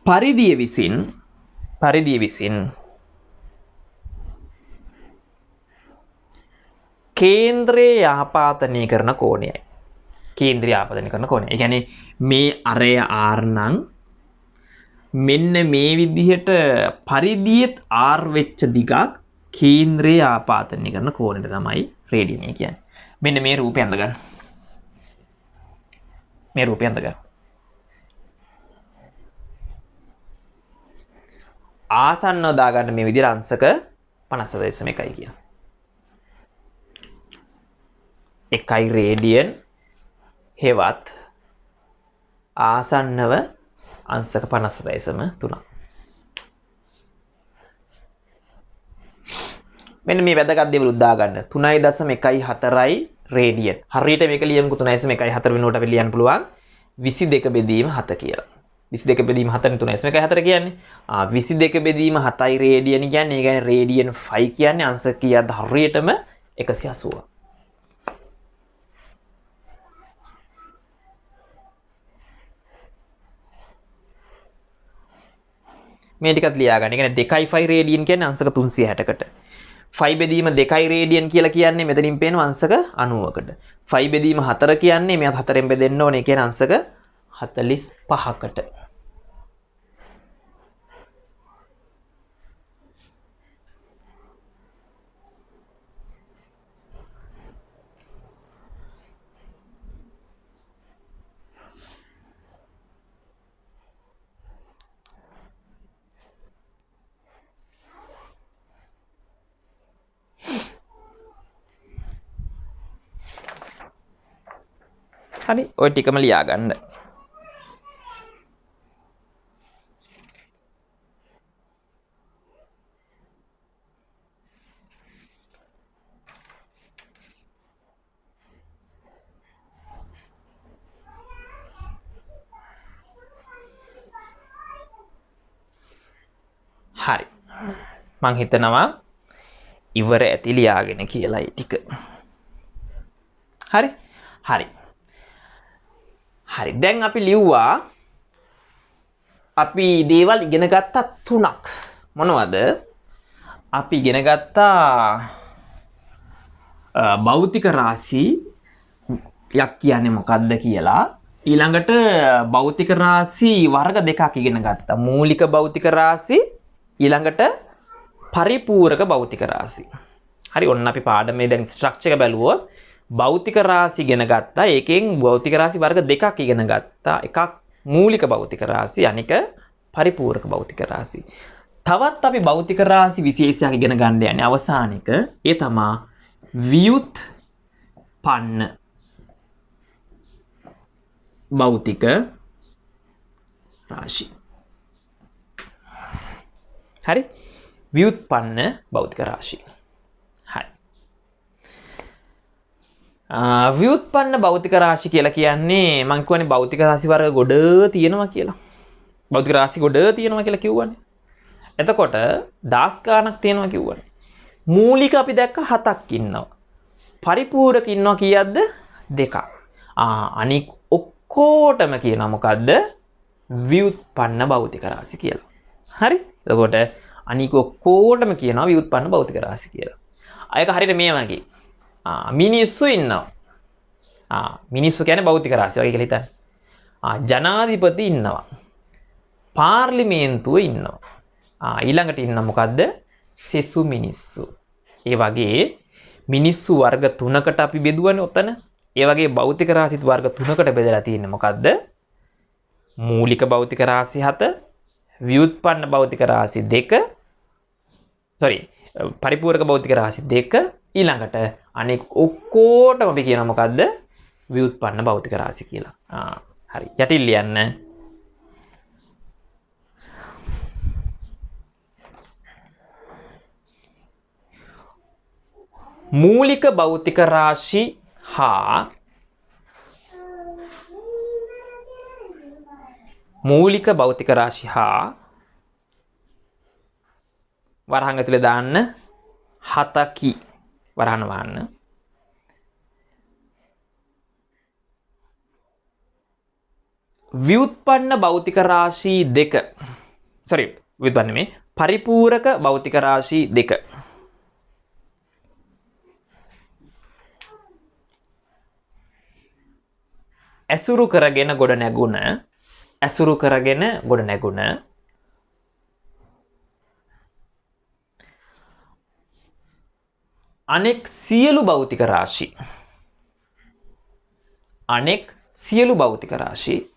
පරිධිය විසින් කේන්ද්‍රයේ ආපාතනය කරන කෝණයයි. කේන්ද්‍රය ආපාතනය කරන කෝණය. ඒ කියන්නේ මේ අරය R නම් මෙන්න මේ විදිහට පරිධියෙත් R වෙච්ච දිගක් කේන්ද්‍රයේ ආපාතනය කරන කෝණයට තමයි රේඩියනය කියන්නේ. මෙන්න මේ රූපය අඳ ගන්න. මේ රූපය අඳ ගන්න. ආසන්නව දාගන්න මේ විදිහට අංශක 57.1 කියන. 1 රේඩියන් හෙවත් ආසන්නව අංශක 57.3. මෙන්න මේ වැදගත් දේවල් උදා ගන්න. 3.14 රේඩියන්. හරියට මේක ලියමුකෝ. 3.14 වෙනුවට අපි ලියන්න පුළුවන් 22 බෙදීම 7 කියලා. 22 බෙදීම 7 නේ 3.14 කියන්නේ. 22 බෙදීම 7යි රේඩියන් කියන්නේ. ඒ කියන්නේ රේඩියන් 5 කියන්නේ අංශක කීයක්ද? හරියටම 180. මේ ටිකත් ලියා ගන්න. ඒ කියන්නේ 2.5 රේඩියන් කියන්නේ අංශක 360කට. 5 බෙදීම 2 රේඩියන් කියලා කියන්නේ මෙතනින් පේනවා අංශක 90කට. 5 බෙදීම 4 කියන්නේ මෙයාත් 4ෙන් බෙදෙන්න ඕනේ. ඒ කියන්නේ අංශක 45කට. හරි, ඔය ටිකම ලියා ගන්න. මං හිතනවා ඉවර ඇති ලියාගෙන කියලා ඒ ටික. හරි? හරි. හරි. දැන් අපි ලිව්වා අපි දේවල් ඉගෙන ගත්තා තුනක්. මොනවද? අපි ඉගෙන ගත්තා භෞතික රාශි යක් කියන්නේ මොකද්ද කියලා. ඊළඟට භෞතික රාශි වර්ග දෙකක් ඉගෙන ගත්තා. මූලික භෞතික රාශි, ඊළඟට පරිපූරක භෞතික රාශි. හරි, ඔන්න අපි පාඩමේ දැන් ස්ට්‍රක්චර් එක බැලුවොත් භෞතික රාශි ඉගෙන ගත්තා. ඒකෙන් භෞතික රාශි වර්ග දෙකක් ඉගෙන ගත්තා. එකක් මූලික භෞතික රාශි, අනික පරිපූරක භෞතික රාශි. තවත් අපි භෞතික රාශි විශේෂයක් ඉගෙන ගන්න යන්නේ අවසාන එක. ඒ තමා ව්‍යුත්පන්න භෞතික රාශි. හරි, ව්‍යුත්පන්න භෞතික රාශි. හරි. ව්‍යුත්පන්න භෞතික රාශි කියලා කියන්නේ මං කියවනේ භෞතික රාශි වර්ග ගොඩ තියෙනවා කියලා. භෞතික රාශි ගොඩ තියෙනවා කියලා කිව්වනේ. එතකොට දහස් ගාණක් තියෙනවා කිව්වනේ. මූලික අපි දැක්ක හතක් ඉන්නවා. පරිපූරක ඉන්නවා කීයක්ද? දෙකක්. අනික් ඔක්කොටම කියනවා මොකද්ද? ව්‍යුත්පන්න භෞතික රාශි කියලා. හරි? එතකොට අනික ඔක්කොටම කියනවා ව්‍යුත්පන්න භෞතික රාශි කියලා. අයක හරියට මේ වගේ. මිනිස්සු ඉන්නවා. මිනිස්සු කියන්නේ භෞතික රාශි වගේ කියලා හිතන්න. ජනාධිපති ඉන්නවා. පාර්ලිමේන්තුව ඉන්නවා. ඊළඟට ඉන්න මොකද්ද? සෙසු මිනිස්සු. ඒ වගේ මිනිස්සු වර්ග තුනකට අපි බෙදුවනේ ඔතන. ඒ වගේ භෞතික රාශිත් වර්ග තුනකට බෙදලා තියෙන්නේ මොකද්ද? මූලික භෞතික රාශි 7, ව්‍යුත්පන්න භෞතික රාශි 2, සෝරි පරිපූරක භෞතික රාශි 2, ඊළඟට අනෙක් ඔක්කොටම අපි කියනවා මොකද්ද? ව්‍යුත්පන්න භෞතික රාශි කියලා. හරි. යටින් ලියන්න. මූලික භෞතික රාශි හා මූලික භෞතික රාශි හා වරහන් ඇතුලේ දාන්න හතකි. වරහන් වහන්න. ව්‍යුත්පන්න භෞතික රාශි දෙක, සෝරි ව්‍යුත්පන්න නෙමෙයි, පරිපූරක භෞතික රාශි දෙක. ඇසුරු කරගෙන ගොඩ නැගුණ, ඇසුරු කරගෙන ගොඩ නැගුණ අනෙක් සියලු භෞතික රාශි, අනෙක් සියලු භෞතික රාශි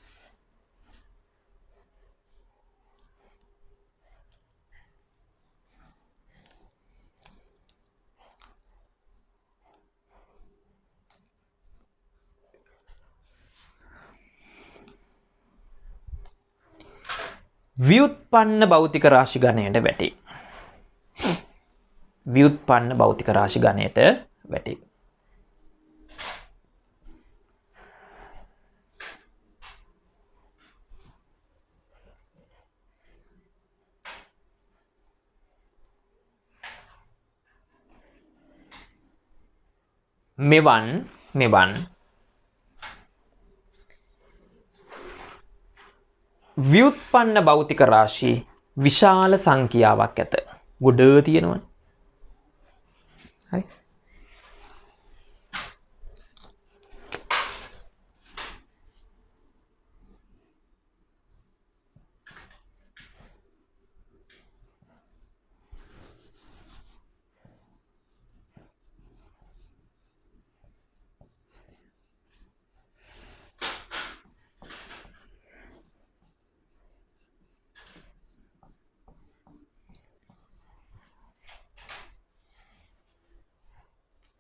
ව්‍යුත්පන්න භෞතික රාශි ගණයට වැටේ. ව්‍යුත්පන්න භෞතික රාශි ගණයට වැටේ. මෙවන් මෙවන් ව්‍යුත්පන්න භෞතික රාශි විශාල සංඛ්‍යාවක් ඇත. ගොඩ තියෙනවනේ. හරි.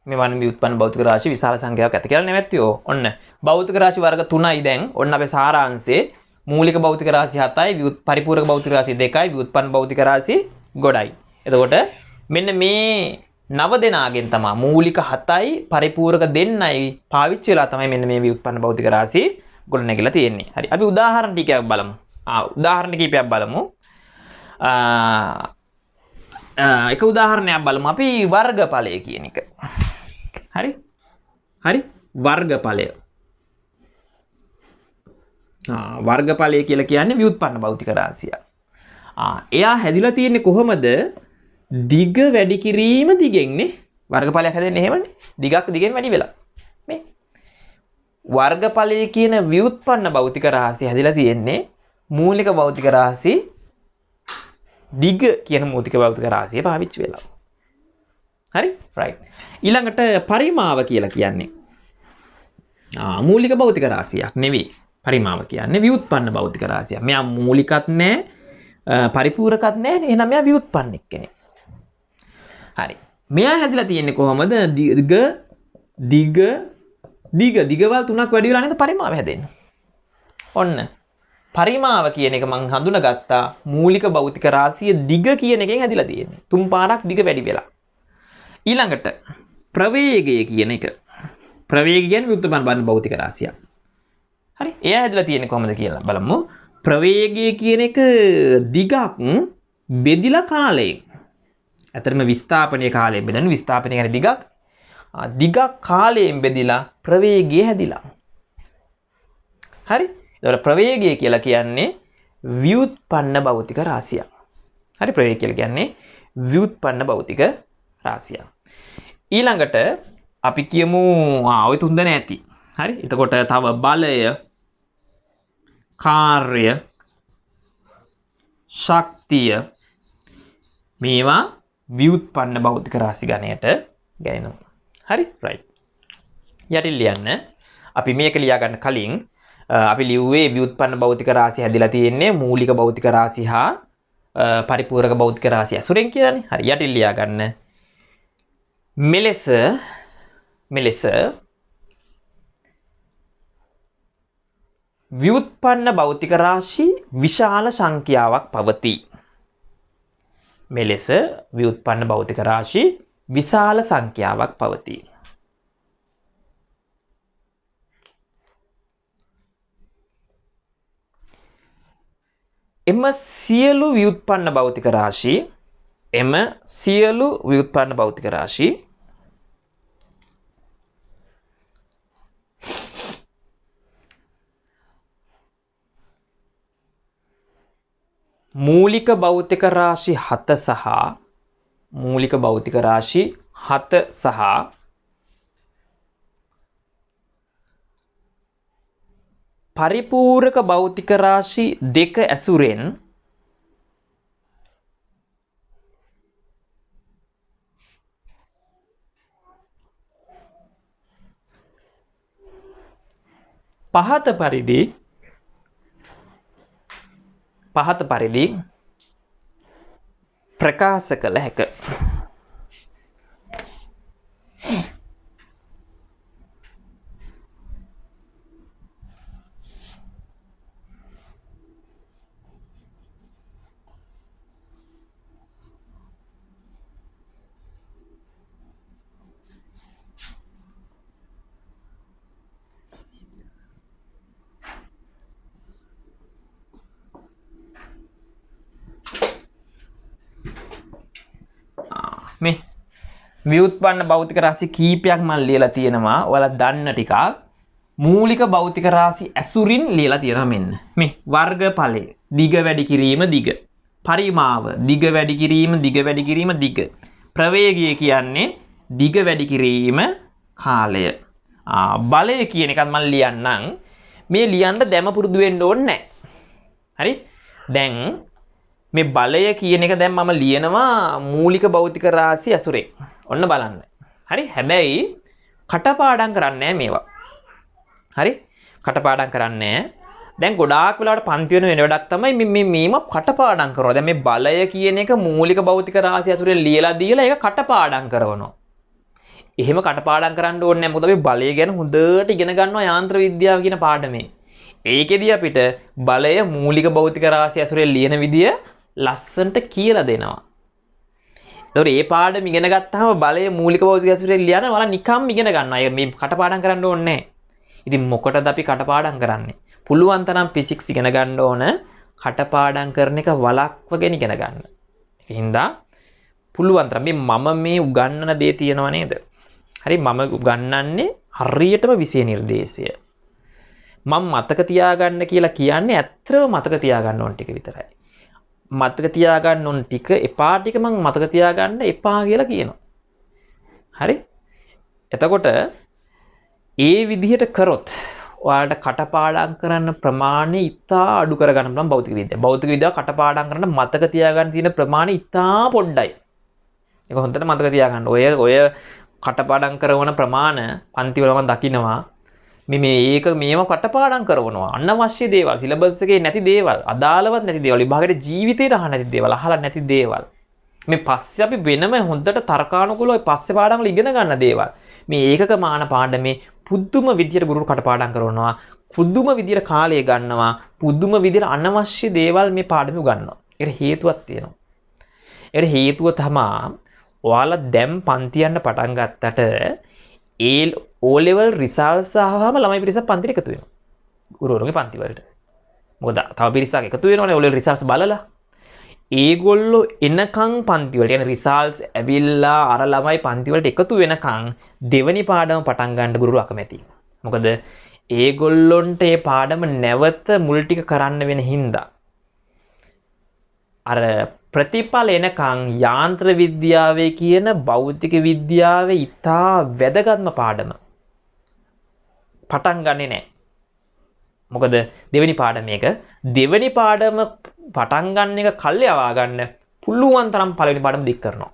මෙවන් ව්‍යුත්පන්න භෞතික රාශි විශාල සංඛ්‍යාවක් ඇත කියලා නැවැත්තියෝ. ඔන්න භෞතික රාශි වර්ග 3යි දැන්. ඔන්න අපේ සාරාංශේ මූලික භෞතික රාශි 7යි, පරිපූරක භෞතික රාශි 2යි, ව්‍යුත්පන්න භෞතික රාශි ගොඩයි. එතකොට මෙන්න මේ නව දෙනාගෙන් තමා මූලික 7යි පරිපූරක 2යි පාවිච්චි වෙලා තමයි මෙන්න මේ ව්‍යුත්පන්න භෞතික රාශි ගොඩ නැගිලා තියෙන්නේ. හරි. අපි උදාහරණ ටිකක් බලමු. උදාහරණ කිහිපයක් බලමු. එක උදාහරණයක් බලමු අපි වර්ගඵලය කියන එක. හරි? හරි? වර්ගඵලය. වර්ගඵලය කියලා කියන්නේ ව්‍යුත්පන්න භෞතික රාශියක්. එයා හැදිලා තියෙන්නේ කොහොමද? දිග වැඩි කිරීම දිගෙන් නේ. වර්ගඵලයක් හැදෙන්නේ එහෙමනේ. දිගක් දිගෙන් වැඩි වෙලා. මේ වර්ගඵලය කියන ව්‍යුත්පන්න භෞතික රාශිය හැදිලා තියෙන්නේ මූලික භෞතික රාශි දිග කියන මූලික භෞතික රාශිය පාවිච්චි වෙලා. හරි? රයිට්. ඊළඟට පරිමාව කියලා කියන්නේ මූලික භෞතික රාශියක් නෙවෙයි. පරිමාව කියන්නේ ව්‍යුත්පන්න භෞතික රාශියක්. මෙයා මූලිකත් නෑ, පරිපූරකත් නෑ නේ. එහෙනම් මෙයා ව්‍යුත්පන්න එක්කෙනෙක්. හරි. මෙයා හැදිලා තියෙන්නේ කොහොමද? දිග දිග දිග දිගවල් තුනක් වැඩි වෙලා නේද පරිමාව හැදෙන්නේ. ඔන්න පරිමාව කියන එක මං හඳුනාගත්තා මූලික භෞතික රාශිය දිග කියන එකෙන් හැදිලා තියෙන්නේ. තුන් පාරක් දිග වැඩි වෙලා. ඊළඟට ප්‍රවේගය කියන එක. ප්‍රවේගය කියන්නේ ව්‍යුත්පන්න භෞතික රාශියක්. හරි. එයා හැදිලා තියෙන්නේ කොහොමද කියලා බලමු. ප්‍රවේගය කියන එක දිගක් බෙදිලා කාලයෙන්. ඇත්තටම විස්ථාපනයේ කාලයෙන් බෙදන්නේ. විස්ථාපනය කියන්නේ දිගක්. දිගක් කාලයෙන් බෙදිලා ප්‍රවේගය හැදිලා. හරි? එතකොට ප්‍රවේගය කියලා කියන්නේ ව්‍යුත්පන්න භෞතික රාශියක්. හරි, ප්‍රවේගය කියලා කියන්නේ ව්‍යුත්පන්න භෞතික රාශියක්. ඊළඟට අපි කියමු ඔය තුන් දෙනා ඇති. හරි? එතකොට තව බලය, කාර්ය, ශක්තිය මේවා ව්‍යුත්පන්න භෞතික රාශි ගණයට ගැනෙනවා. හරි? රයිට්. යටින් ලියන්න. අපි මේක ලියා ගන්න කලින් අපි ලිව්වේ ව්‍යුත්පන්න භෞතික රාශි හැදිලා තියෙන්නේ මූලික භෞතික රාශි හා පරිපූරක භෞතික රාශි ඇසුරෙන් කියලානේ. හරි, යටින් ලියා ගන්න. මෙලෙස මෙලෙස ව්‍යුත්පන්න භෞතික රාශි විශාල සංඛ්‍යාවක් පවතී. මෙලෙස ව්‍යුත්පන්න භෞතික රාශි විශාල සංඛ්‍යාවක් පවතී. එම සියලු ව්‍යුත්පන්න භෞතික රාශි එම සියලු ව්‍යුත්පන්න භෞතික රාශි මූලික භෞතික රාශි 7 සහ මූලික භෞතික රාශි 7 සහ පරිපූරක භෞතික රාශි 2 ඇසුරෙන් පහත පරිදි ප්‍රකාශ කළ හැක. මේ ව්‍යුත්පන්න භෞතික රාශි කීපයක් මම ලියලා තියෙනවා. ඔයාලා දන්න ටිකක්. මූලික භෞතික රාශි ඇසුරින් ලියලා තියෙනවා මෙන්න. මේ වර්ගඵලය දිග වැඩි කිරීම දිග. පරිමාව දිග වැඩි කිරීම දිග වැඩි කිරීම දිග. ප්‍රවේගය කියන්නේ දිග වැඩි කිරීම කාලය. බලය කියන එකත් මම ලියන්නම්. මේ ලියන්න දැම පුරුදු වෙන්න ඕනේ නැහැ. හරි? දැන් මේ බලය කියන එක දැන් මම ලියනවා මූලික භෞතික රාශි ඇසුරෙන්. ඔන්න බලන්න. හරි? හැබැයි කටපාඩම් කරන්නේ නැහැ මේවා. හරි? කටපාඩම් කරන්නේ නැහැ. දැන් ගොඩාක් වෙලාවට පන්ති වෙන වෙන වැඩක් තමයි මේ මේ මේම කටපාඩම් කරනවා. දැන් මේ බලය කියන එක මූලික භෞතික රාශි ඇසුරෙන් ලියලා දීලා ඒක කටපාඩම් කරනවා. එහෙම කටපාඩම් කරන්න ඕනේ නැහැ. මොකද අපි බලය ගැන හොඳට ඉගෙන ගන්නවා යාන්ත්‍ර විද්‍යාව කියන පාඩමේ. ඒකෙදි අපිට බලය මූලික භෞතික රාශි ඇසුරෙන් ලියන විදිය ලස්සනට කියලා දෙනවා. ඒතකොට මේ පාඩම ඉගෙන ගත්තාම බලය මූලික භෞතික ඇසුරෙන් ලියන ඔයාලා නිකම්ම ඉගෙන ගන්නවා. ඒ මේ කටපාඩම් කරන්න ඕනේ නැහැ. ඉතින් මොකටද අපි කටපාඩම් කරන්නේ? පුළුවන් තරම් ෆිසික්ස් ඉගෙන ගන්න ඕන. කටපාඩම් කරන එක වළක්වගෙන ඉගෙන ගන්න. ඒ හින්දා පුළුවන් තරම් මේ මම මේ උගන්වන දේ තියෙනව නේද? හරි, මම උගන්වන්නේ හරියටම විෂය නිර්දේශය. මම මතක තියාගන්න කියලා කියන්නේ ඇත්තටම මතක තියාගන්න ඕන ටික විතරයි. මතක තියාගන්න ඕන ටික එපා ටික මං මතක තියාගන්න එපා කියලා කියනවා. හරි? එතකොට ඒ විදිහට කරොත් ඔයාලට කටපාඩම් කරන්න ප්‍රමාණය ඉතා අඩු කරගන්න පුළුවන් භෞතික විද්‍යාව. භෞතික විද්‍යාව කටපාඩම් කරන්න මතක තියාගන්න තියෙන ප්‍රමාණය ඉතා පොඩ්ඩයි. ඒක හොඳට මතක තියාගන්න. ඔය කටපාඩම් කරන ප්‍රමාණ පන්තිවල මම දකිනවා. මේ ඒක මේව කටපාඩම් කරනවා. අනවශ්‍ය දේවල්, සිලබස් එකේ නැති දේවල්, අදාළවත් නැති දේවල්, විභාගෙට ජීවිතේට අහන්න නැති දේවල්, අහලා නැති දේවල්. මේ පස්සේ අපි වෙනම හොඳට තර්කානුකූලව ඔය පස්සේ පාඩම් වල ඉගෙන ගන්න දේවල්. මේ ඒකක මාන පාඩමේ පුදුම විදියට ගුරුවරු කටපාඩම් කරනවා, පුදුම විදියට කාලය ගන්නවා, පුදුම විදියට අනවශ්‍ය දේවල් මේ පාඩමේ උගන්වනවා. ඒකට හේතුවක් තියෙනවා. ඒකට හේතුව තමා ඔයාලා දැන් පන්ති යන්න පටන් ගත්තට ඒ O level results ආවම ළමයි පිරිසක් පන්තිට එකතු වෙනවා. ගුරුවරුන්ගේ පන්ති වලට. මොකද තව පිරිසක් එකතු වෙනවනේ O level results බලලා. ඒගොල්ලෝ එනකන් පන්ති වලට, يعني රිසල්ට්ස් ඇවිල්ලා අර ළමයි පන්ති වලට එකතු වෙනකන් දෙවෙනි පාඩම පටන් ගන්න ගුරුවරු අකමැතියි. මොකද ඒගොල්ලොන්ට ඒ පාඩම නැවත මුල් ටික කරන්න වෙන හින්දා අර ප්‍රතිඵල එනකන් යාන්ත්‍ර විද්‍යාවේ කියන භෞතික විද්‍යාවේ ඉතා වැදගත්ම පාඩම පටන් ගන්නෙ නෑ. මොකද දෙවෙනි පාඩම එක දෙවෙනි පාඩම පටන් ගන්න එක කල් යවා ගන්න පුළුවන් තරම් පළවෙනි පාඩම දික් කරනවා.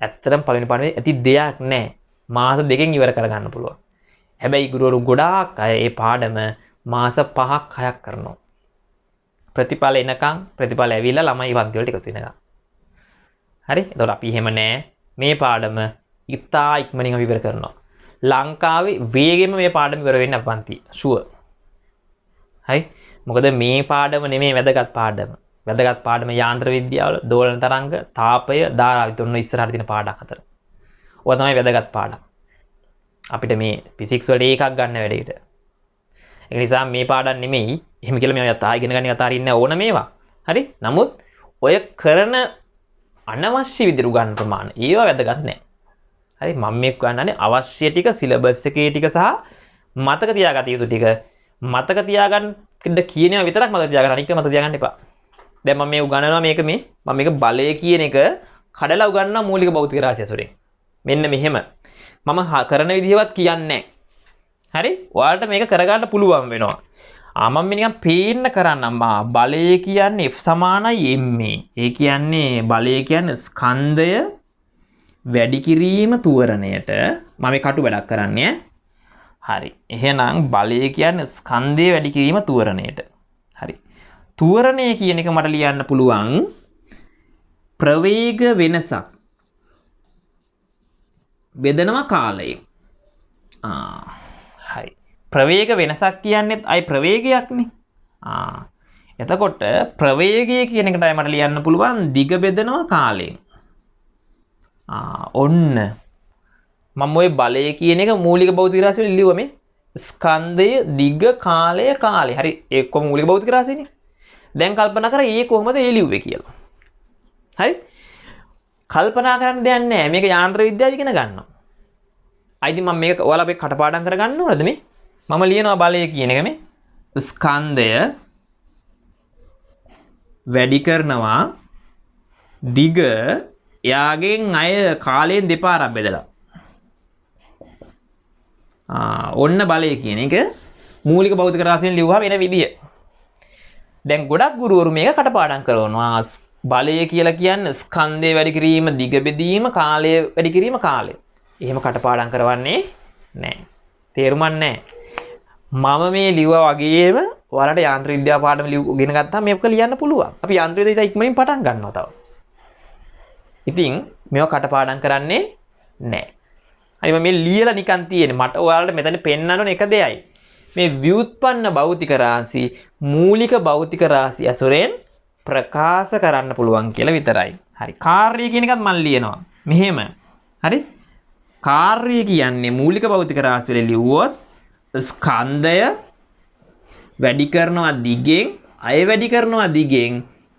ඇත්තටම පළවෙනි පාඩමේ ඇති දෙයක් නෑ. මාස දෙකෙන් ඉවර කරගන්න පුළුවන්. හැබැයි ගුරුවරු ගොඩාක් අය ඒ පාඩම මාස 5ක් 6ක් කරනවා. ප්‍රතිඵල එනකන්, ප්‍රතිඵල ඇවිල්ලා ළමයි පන්ති වලට එකතු වෙනකන්. හරි? එතකොට අපි එහෙම නෑ. මේ පාඩම ඉතා ඉක්මනින් අපි ඉවර කරනවා. ලංකාවේ වේගෙම මේ පාඩම ඉවර වෙන්න අප පන්ති. ෂුවර්. හරි? මොකද මේ පාඩම නෙමෙයි වැදගත් පාඩම. වැදගත් පාඩම යාන්ත්‍ර විද්‍යාවල දෝලන තරංග, තාපය, ධාරා විතර ඉස්සරහට තියෙන පාඩම් හතර. ඔවා තමයි වැදගත් පාඩම්. අපිට මේ ෆිසික්ස් වලට ඒකක් ගන්න වැඩේට. ඒ නිසා මේ පාඩම් නෙමෙයි. එහෙම කියලා මේවා තා ඉගෙන ගන්න කතා අරින්න ඕන මේවා. හරි? නමුත් ඔය කරන අනවශ්‍ය විදිහට උගන්වන ප්‍රමාණය ඒවා වැදගත් නෑ. හරි? මම මේ උගන්වන්නේ අවශ්‍ය ටික, සිලබස් එකේ ටික සහ මතක තියාගත යුතු ටික. මතක තියාගන්න කියන ඒවා විතරක් මතක තියාගන්න. අනික මතක තියාගන්න එපා. දැන් මම මේ උගන්වනවා මේක මේ මම මේක බලය කියන එක කඩලා උගන්වනවා මූලික භෞතික රාශිය ඇසුරෙන්. මෙන්න මෙහෙම. මම කරන විදිහවත් කියන්නේ නෑ. හරි? ඔයාලට මේක කරගන්න පුළුවන් වෙනවා. මම මේ නිකන් පේන්න කරන්නම්. බලය කියන්නේ F සමානයි ma. ඒ කියන්නේ බලය කියන්නේ ස්කන්ධය වැඩි කිරීම තුවරණයට. මම මේ කටු වැඩක් කරන්නේ. හරි. එහෙනම් බලය කියන්නේ ස්කන්ධය වැඩි කිරීම තුවරණයට. හරි. තුවරණය කියන එක මට ලියන්න පුළුවන් ප්‍රවේග වෙනසක් බෙදනවා කාලයෙන්. හරි. ප්‍රවේග වෙනසක් කියන්නේත් අය ප්‍රවේගයක්නේ. එතකොට ප්‍රවේගය කියන එකට අය මට ලියන්න පුළුවන් දිග බෙදනවා කාලයෙන්. ඔන්න මම ওই බලය කියන එක මූලික භෞතික රාශිය වලින් ලිව්වා මේ ස්කන්ධය දිග කාලය කාලය. හරි, ඒ ඔක්කොම මූලික භෞතික රාශියනේ. දැන් කල්පනා කරා ඒ කොහොමද ඒ ලිව්වේ කියලා. හරි? කල්පනා කරන්න දෙයක් නෑ. මේක යාන්ත්‍ර විද්‍යාව ඉගෙන ගන්නවා. අයි ඉතින් මම මේක ඔයාලා මේ කටපාඩම් කරගන්න ඕනද මේ? මම ලියනවා බලය කියන එක මේ ස්කන්ධය වැඩි කරනවා දිග එයාගෙන් අය කාලයෙන් දෙපාරක් බෙදලා. ඔන්න බලය කියන එක මූලික භෞතික රාශියෙන් ලිව්වහම එන විදිය. දැන් ගොඩක් ගුරුවරු මේක කටපාඩම් කරනවා. බලය කියලා කියන්නේ ස්කන්ධය වැඩි කිරීම දිග බෙදීම කාලය වැඩි කිරීම කාලය. එහෙම කටපාඩම් කරවන්නේ නෑ. තේරුමක් නෑ. මම මේ ලිව්වා වගේම ඔයාලට යාන්ත්‍ර විද්‍යාව පාඩම ඉගෙන ගත්තාම මේක ලියන්න පුළුවන්. අපි යාන්ත්‍ර විද්‍යාව ඉක්මනින් පටන් ගන්නවා තව. ඉතින් මේවා කටපාඩම් කරන්නේ නෑ. හරි, මම මේ ලියලා නිකන් තියෙන්නේ. මට ඔයාලට මෙතන පෙන්වන්න ඕන එක දෙයයි. මේ ව්‍යුත්පන්න භෞතික රාශි මූලික භෞතික රාශි ඇසුරෙන් ප්‍රකාශ කරන්න පුළුවන් කියලා විතරයි. හරි, කාර්යය කියන එකත් මම ලියනවා. මෙහෙම. හරි? කාර්යය කියන්නේ මූලික භෞතික රාශි වල ලිව්වොත් ස්කන්ධය වැඩි කරනවා දිගෙන්, අය වැඩි කරනවා දිගෙන්,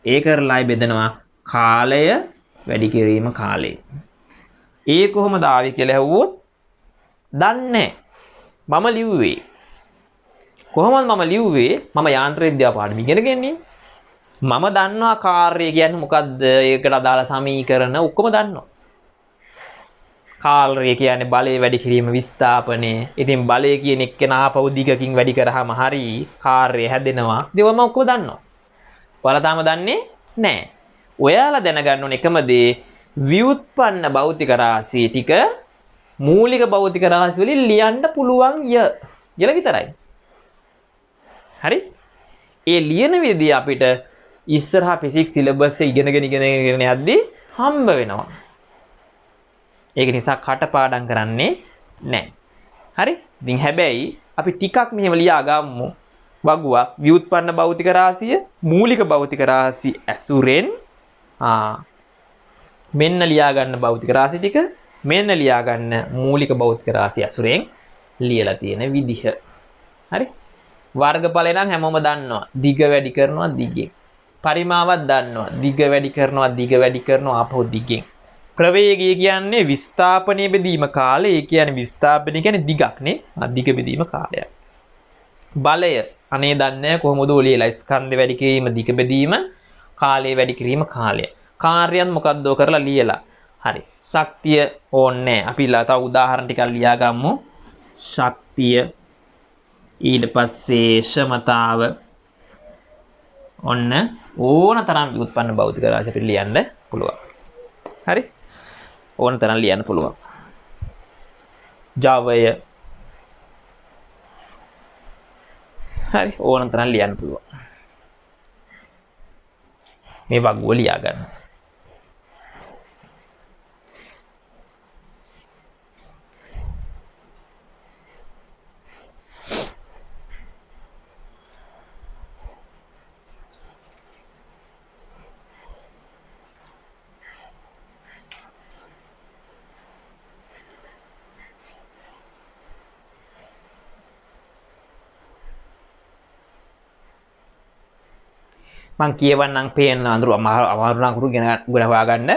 ඒ කරලා අය බෙදනවා කාලය වැඩි කිරීම කාලය. ඒ කොහොමද ආවේ කියලා ඇහුවොත් දන්නේ මම ලිව්වේ. කොහොමද මම ලිව්වේ? මම යාන්ත්‍ර විද්‍යාව පාඩම ඉගෙනගෙන ඉන්නේ. මම දන්නවා කාර්යය කියන්නේ මොකද්ද, ඒකට අදාළ සමීකරණ ඔක්කොම දන්නවා. කාර්යය කියන්නේ බලය වැඩි කිරීම විස්ථාපනය. ඉතින් බලය කියන එක්කෙන ආපහු දිගකින් වැඩි කරාම හරි කාර්යය හැදෙනවා. ඉතින් ඔය මම ඔක්කොම දන්නවා. ඔයාලා තාම දන්නේ නෑ. ඔයාලා දැනගන්න ඕන එකම දේ ව්‍යුත්පන්න භෞතික රාශි ටික මූලික භෞතික රාශි වලින් ලියන්න පුළුවන් ය කියලා විතරයි. හරි? ඒ ලියන විදිය අපිට ඉස්සරහා ෆිසික්ස් සිලබස් එක ඉගෙනගෙන ඉගෙනගෙන යද්දී හම්බ වෙනවා. ඒක නිසා කටපාඩම් කරන්නේ නැහැ. හරි? ඉතින් හැබැයි අපි ටිකක් මෙහෙම ලියා ගමු. වගුවක් ව්‍යුත්පන්න භෞතික රාශිය මූලික භෞතික රාශි ඇසුරෙන් මෙන්න ලියා ගන්න භෞතික රාශි ටික, මෙන්න ලියා ගන්න මූලික භෞතික රාශි ඇසුරෙන් ලියලා තියෙන විදිහ. හරි? වර්ගඵලය නම් හැමෝම දන්නවා. දිග වැඩි කරනවා දිගෙන්. පරිමාවක් දන්නවා. දිග වැඩි කරනවා දිග වැඩි කරනවා ආපහු දිගෙන්. ප්‍රවේගය කියන්නේ විස්ථාපනය බෙදීම කාලය. ඒ කියන්නේ විස්ථාපනය කියන්නේ දිගක් නේ. දිග බෙදීම කාලයක්. බලය අනේ දන්නේ කොහොමද ඔලියලා ස්කන්ධ වැඩි කිරීම දිග බෙදීම කාලය වැඩි කිරීම කාලය. කාර්යයන් මොකද්ද කරලා ලියලා. හරි. ශක්තිය ඕනේ. අපි තව උදාහරණ ටිකක් ලියා ගමු. ශක්තිය ඊට පස්සේ ක්ෂමතාව ඔන්න ඕන තරම් ව්‍යුත්පන්න භෞතික රාශි අපිට ලියන්න පුළුවන්. හරි? ඕන තරම් ලියන්න පුළුවන්. ජවය හරි ඕන තරම් ලියන්න පුළුවන්. මේ වගුව ලියා ගන්න. මං කියවන්නම් පේන අඳුරු අමාරු නම් කුරු ගෙන ගොඩ හොයාගන්න.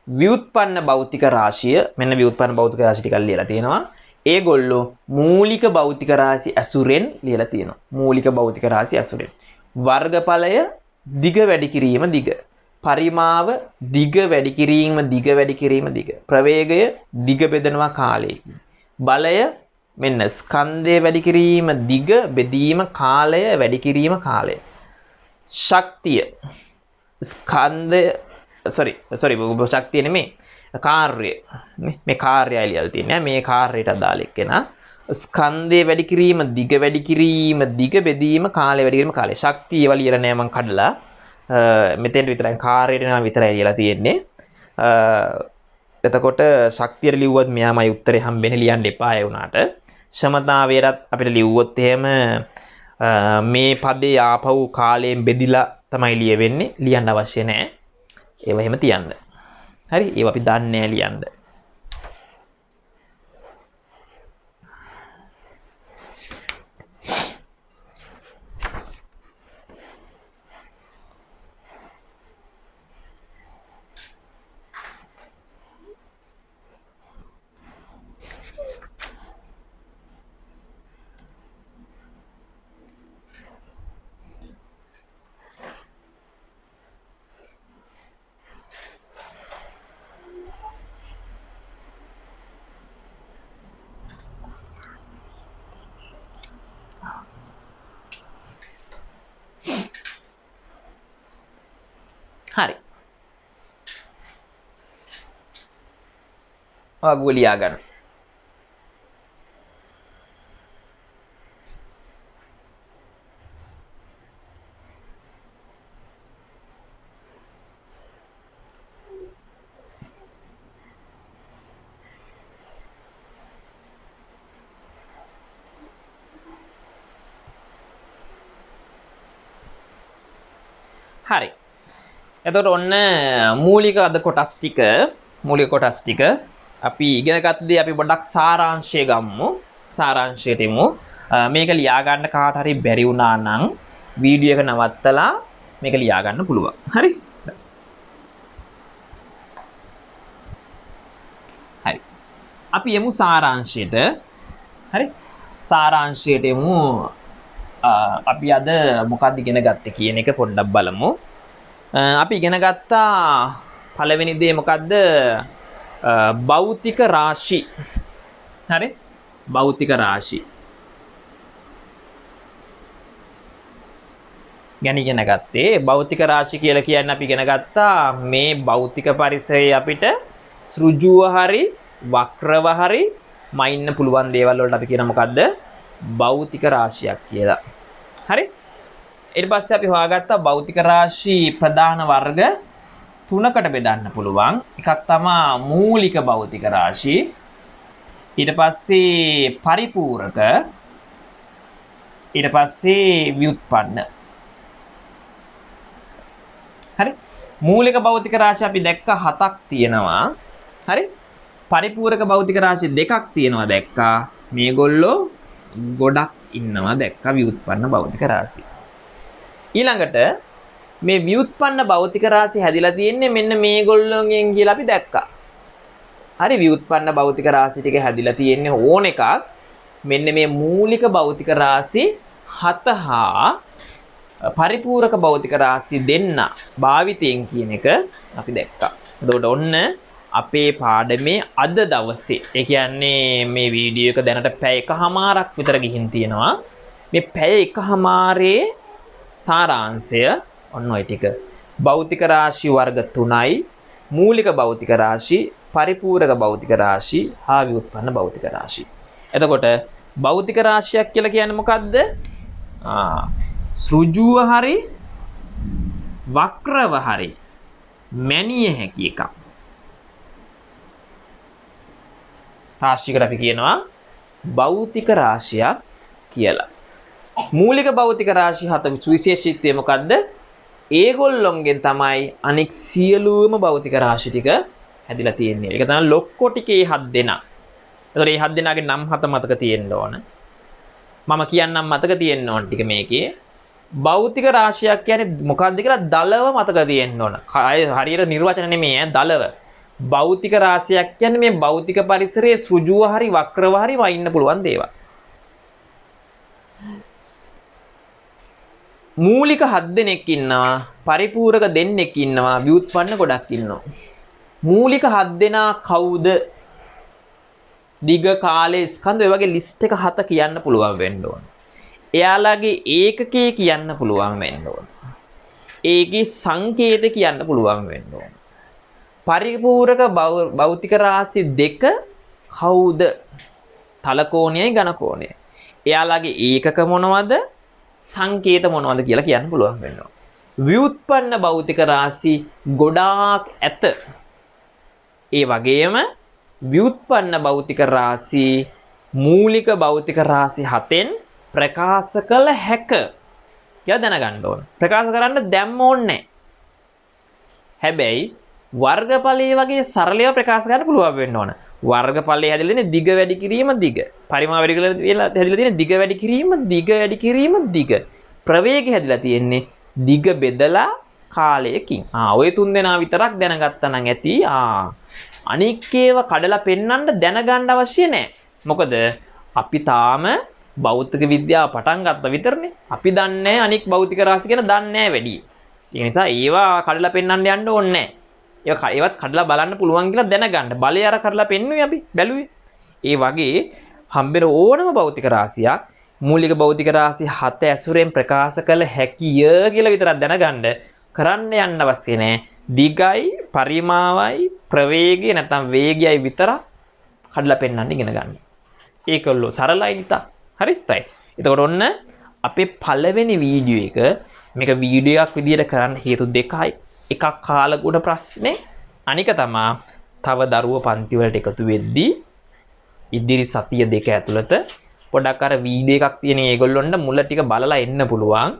ව්‍යුත්පන්න භෞතික රාශිය, මෙන්න ව්‍යුත්පන්න භෞතික රාශි ටිකක් ලියලා තියෙනවා. ඒගොල්ලෝ මූලික භෞතික රාශි ඇසුරෙන් ලියලා තියෙනවා. මූලික භෞතික රාශි ඇසුරෙන්. වර්ගඵලය දිග වැඩි කිරීම දිග. පරිමාව දිග වැඩි කිරීම දිග වැඩි කිරීම දිග. ප්‍රවේගය දිග බෙදනවා කාලයකින්. බලය මෙන්න ස්කන්ධය වැඩි කිරීම දිග බෙදීම කාලය වැඩි කිරීම කාලය. ශක්තිය ස්කන්ධය සෝරි සෝරි ශක්තිය නෙමෙයි කාර්යය මේ කාර්යය ලියලා තියන්නේ මේ කාර්යයට අදාළ එක්කෙනා ස්කන්ධය වැඩි කිරීම දිග වැඩි කිරීම දිග බෙදීම කාලය වැඩි කිරීම කාලය. ශක්තිය ඒවා ලියලා නෑ මං කඩලා මෙතෙන්ට විතරයි කාර්යයට නම් විතරයි ලියලා තියෙන්නේ. එතකොට ශක්තියට ලිව්වත් මෙයාමයි උත්තරේ හම්බෙන්නේ ලියන්න එපා ඒ වුණාට. ක්ෂමතාවයටත් අපිට ලිව්වොත් එහෙම මේ පදේ ආපහු කාලයෙන් බෙදිලා තමයි ලියවෙන්නේ. ලියන්න අවශ්‍ය නෑ. ඒව එහෙම තියන්න. හරි ඒව අපි දන්නේ නෑ ලියන්න. හරි. ඔය ලියා ගන්න. හරි. එතකොට ඔන්න මූලික අද කොටස් ටික මූලික කොටස් ටික අපි ඉගෙන ගත්ත දේ අපි පොඩ්ඩක් සාරාංශය ගමු. සාරාංශයට එමු. මේක ලියා ගන්න කාට හරි බැරි වුණා නම් වීඩියෝ එක නවත්තලා මේක ලියා ගන්න පුළුවන්. හරි? අපි යමු සාරාංශයට. හරි, සාරාංශයට යමු. අපි අද මොකක්ද ඉගෙන ගත්තේ කියන එක පොඩ්ඩක් බලමු. අපි ඉගෙන ගත්තා පළවෙනි දේ මොකද්ද? භෞතික රාශි. හරි, භෞතික රාශි ගැන ඉගෙන ගත්තේ. භෞතික රාශි කියලා කියන්නේ අපි ඉගෙන ගත්තා මේ භෞතික පරිසරයේ අපිට සෘජුව හරි වක්‍රව හරි මයින්න පුළුවන් දේවල් වලට අපි කියන මොකද්ද? භෞතික රාශියක් කියලා. හරි, ඊට පස්සේ අපි හොයාගත්තා භෞතික රාශි ප්‍රධාන වර්ග තුනකට බෙදන්න පුළුවන්. එකක් තමා මූලික භෞතික රාශි, ඊට පස්සේ පරිපූරක, ඊට පස්සේ ව්‍යුත්පන්න. හරි, මූලික භෞතික රාශි අපි දැක්ක 7ක් තියෙනවා. හරි, පරිපූරක භෞතික රාශි 2ක් තියෙනවා දැක්කා. මේගොල්ලෝ ගොඩක් ඉන්නවා දැක්කා ව්‍යුත්පන්න භෞතික රාශි. ඊළඟට මේ ව්‍යුත්පන්න භෞතික රාශි හැදිලා තියෙන්නේ මෙන්න මේගොල්ලෝගෙන් කියලා අපි දැක්කා. හරි, ව්‍යුත්පන්න භෞතික රාශි ටික හැදිලා තියෙන්නේ ඕන එකක් මෙන්න මේ මූලික භෞතික රාශි 7 හා පරිපූරක භෞතික රාශි දෙන්න භාවිතයෙන් කියන එක අපි දැක්කා. එතකොට ඔන්න අපේ පාඩමේ අද දවසේ, ඒ කියන්නේ මේ වීඩියෝ එක දැනට පැය 1.5ක් විතර ගිහින් තියෙනවා. මේ පැය 1.5 සාරාංශය ඔන්න ඔය ටික. භෞතික රාශි වර්ග 3යි, මූලික භෞතික රාශි, පරිපූරක භෞතික රාශි හා ව්‍යුත්පන්න භෞතික රාශි. එතකොට භෞතික රාශියක් කියලා කියන්නේ මොකද්ද? සෘජුව හරි වක්‍රව හරි මැනිය හැකි එකක්. රාශියකට අපි කියනවා භෞතික රාශියක් කියලා. මූලික භෞතික රාශි හත සුවිශේෂීත්වය මොකද්ද? ඒගොල්ලොන්ගෙන් තමයි අනෙක් සියලුම භෞතික රාශි ටික හැදිලා තියෙන්නේ. ඒක තමයි ලොක්කෝ ටිකේ 7 දෙනා. එතකොට මේ 7 දෙනාගේ නම් 7 මතක තියෙන්න ඕන. මම කියන්නම් මතක තියෙන්න ඕන ටික මේකේ. භෞතික රාශියක් කියන්නේ මොකද්ද කියලා දලව මතක තියෙන්න ඕන. හරියට නිර්වචන නෙමෙයි ඈ, දලව. භෞතික රාශියක් කියන්නේ මේ භෞතික පරිසරයේ සෘජුව හරි වක්‍රව හරි වයින්න පුළුවන් දේවල්. මූලික 7 දෙනෙක් ඉන්නවා, පරිපූරක දෙන්නෙක් ඉන්නවා, ව්‍යුත්පන්න ගොඩක් ඉන්නවා. මූලික 7 දෙනා කවුද? දිග, කාලය, ස්කන්ධ ඔය වගේ ලිස්ට් එක 7 කියන්න පුළුවන් වෙන්න ඕන. එයාලගේ ඒකකේ කියන්න පුළුවන් වෙන්න ඕන. ඒකේ සංකේත කියන්න පුළුවන් වෙන්න ඕන. පරිපූරක භෞතික රාශි දෙක කවුද? තලකෝණයයි ඝනකෝණයයි. එයාලගේ ඒකක මොනවද? සංකේත මොනවද කියලා කියන්න පුළුවන් වෙන්න ඕන. ව්‍යුත්පන්න භෞතික රාශි ගොඩාක් ඇත. ඒ වගේම ව්‍යුත්පන්න භෞතික රාශි මූලික භෞතික රාශි 7න් ප්‍රකාශ කළ හැක කියලා දැනගන්න ඕන. ප්‍රකාශ කරන්න දැම්ම ඕනේ නැහැ. හැබැයි වර්ගඵලයේ වගේ සරලව ප්‍රකාශ කරන්න පුළුවන් වෙන්න ඕන. වර්ගඵලයේ හැදිලා තියෙන දිග වැඩි කිරීම දිග. පරිමාව වැඩි කරලා හැදිලා තියෙන දිග වැඩි කිරීම දිග වැඩි කිරීම දිග. ප්‍රවේගය හැදිලා තියෙන්නේ දිග බෙදලා කාලයකින්. ඔය තුන් දෙනා විතරක් දැනගත්තා නම් ඇති. අනික් ඒවා කඩලා පෙන්වන්න දැනගන්න අවශ්‍ය නැහැ. මොකද අපි තාම භෞතික විද්‍යාව පටන් ගත්ත විතරනේ. අපි දන්නේ අනික් භෞතික රාශි ගැන දන්නේ නැහැ වැඩි. ඒ නිසා ඒවා කඩලා පෙන්වන්න යන්න ඕනේ නැහැ. ඒවත් කඩලා බලන්න පුළුවන් කියලා දැනගන්න. බලය අර කරලා පෙන්නුවේ අපි බැලුවේ. ඒ වගේ හම්බෙන ඕනම භෞතික රාශියක් මූලික භෞතික රාශි 7 ඇසුරෙන් ප්‍රකාශ කළ හැකිය කියලා විතරක් දැනගන්න කරන්න යන්න අවශ්‍ය නැහැ. දිගයි, පරිමාවයි, ප්‍රවේගය නැත්නම් වේගයයි විතරක් කඩලා පෙන්වන්න ඉගෙන ගන්න. ඒකල්ලෝ සරලයි නිතා. හරි? රයිට්. එතකොට ඔන්න අපේ පළවෙනි වීඩියෝ එක මේක වීඩියෝ එකක් විදියට කරන්න හේතු දෙකයි. එකක් කාලගුණ ප්‍රශ්නේ, අනික තමා තව දරුවෝ පන්ති වලට එකතු වෙද්දී ඉදිරි සතිය දෙක ඇතුළත පොඩක් අර වීඩියෝ එකක් තියෙන ඒගොල්ලොන්ට මුල ටික බලලා එන්න පුළුවන්.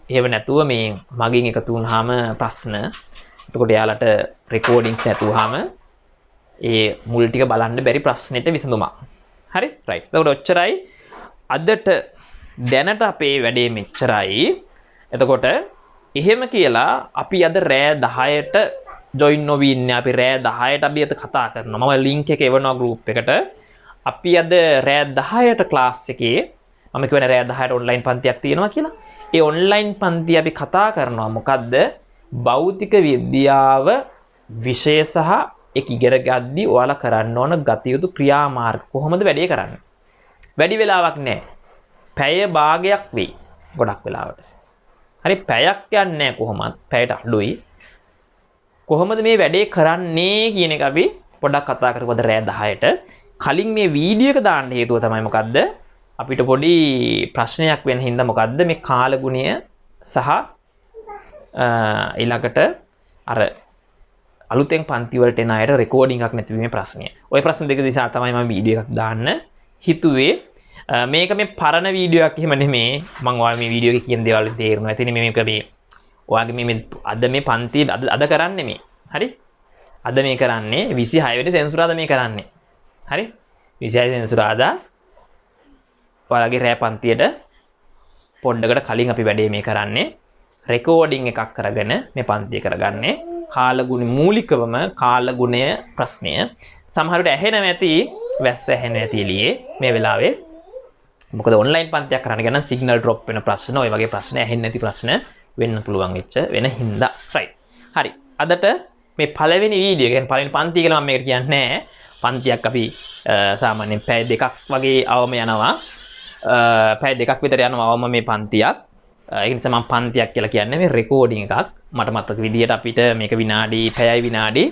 එහෙම නැතුව මේ මගෙන් එකතු වුනහම ප්‍රශ්න, එතකොට එයාලට රෙකෝඩින්ග්ස් නැතුවහම ඒ මුල් ටික බලන්න බැරි ප්‍රශ්නෙට විසඳුමක්. හරි? රයිට්. එතකොට ඔච්චරයි අදට දැනට අපේ වැඩේ මෙච්චරයි. එතකොට එහෙම කියලා අපි අද රෑ 10ට ජොයින් නොවී ඉන්නේ. අපි රෑ 10ට අපි අද කතා කරනවා. මම ලින්ක් එක එවනවා ගෲප් එකට. අපි අද රෑ 10ට ක්ලාස් එකේ මම කියවන රෑ 10ට ඔන්ලයින් පන්තියක් තියෙනවා කියලා. ඒ ඔන්ලයින් පන්තිය අපි කතා කරනවා මොකද්ද? භෞතික විද්‍යාව විෂය සහ ඒක ඉගෙන ගද්දි ඔයාලා කරන්න ඕන ගත යුතු ක්‍රියාමාර්ග කොහොමද වැඩේ කරන්නේ? වැඩි වෙලාවක් නෑ. පැය භාගයක් වෙයි ගොඩක් වෙලාවට. හරි, පැයක් යන්නේ නෑ කොහොමත්, පැයට අඩුයි. කොහොමද මේ වැඩේ කරන්නේ කියන එක අපි පොඩ්ඩක් කතා කරමු අද රෑ 10ට. කලින් මේ වීඩියෝ එක දාන්න හේතුව තමයි මොකද්ද? අපිට පොඩි ප්‍රශ්නයක් වෙන හින්දා මොකද්ද මේ කාලගුණය සහ ඊළඟට අර අලුතෙන් පන්ති වලට එන අයට රෙකෝඩින් එකක් නැතිවීමේ ප්‍රශ්නය. ඔය ප්‍රශ්න දෙක නිසා තමයි මම වීඩියෝ එකක් දාන්න හිතුවේ. මේක මේ පරණ වීඩියෝ එකක් එහෙම නෙමේ. මං ඔයාලා මේ වීඩියෝ එකේ කියන දේවල් වලින් තේරෙනවා. ඉතින් මේක මේ ඔයාගේ මේ අද මේ පන්ති අද කරන්නේ මේ. හරි? අද මේ කරන්නේ 26 වෙනි සෙනසුරාදා මේ කරන්නේ. හරි? 26 සෙනසුරාදා ඔයාලගේ රෑ පන්තියට පොඩ්ඩකට කලින් අපි වැඩේ මේ කරන්නේ. රෙකෝඩින් එකක් කරගෙන මේ පන්තිය කරගන්නේ. කාලගුණ මූලිකවම කාලගුණය ප්‍රශ්නය. සමහර විට ඇහෙනව ඇති, වැස්ස ඇහෙනව ඇති එළියේ මේ වෙලාවේ. මොකද ඔන්ලයින් පන්තියක් කරන්න ගියා නම් සිග්නල් ඩ්‍රොප් වෙන ප්‍රශ්න, ඔය වගේ ප්‍රශ්න ඇහෙන්නේ නැති ප්‍රශ්න වෙන්න පුළුවන් වෙච්ච වෙන හින්දා. රයිට්. හරි. අදට මේ පළවෙනි වීඩියෝ එක, කියන්නේ පළවෙනි පන්තිය කියලා මම මේකට කියන්නේ නෑ. පන්තියක් අපි සාමාන්‍යයෙන් පැය දෙකක් වගේ අවම යනවා. පැය දෙකක් විතර යනවා අවම මේ පන්තියක්. ඒ නිසා මම පන්තියක් කියලා කියන්නේ මේ රෙකෝඩින් එකක්. මට මතක විදියට අපිට මේක විනාඩි පැයයි විනාඩි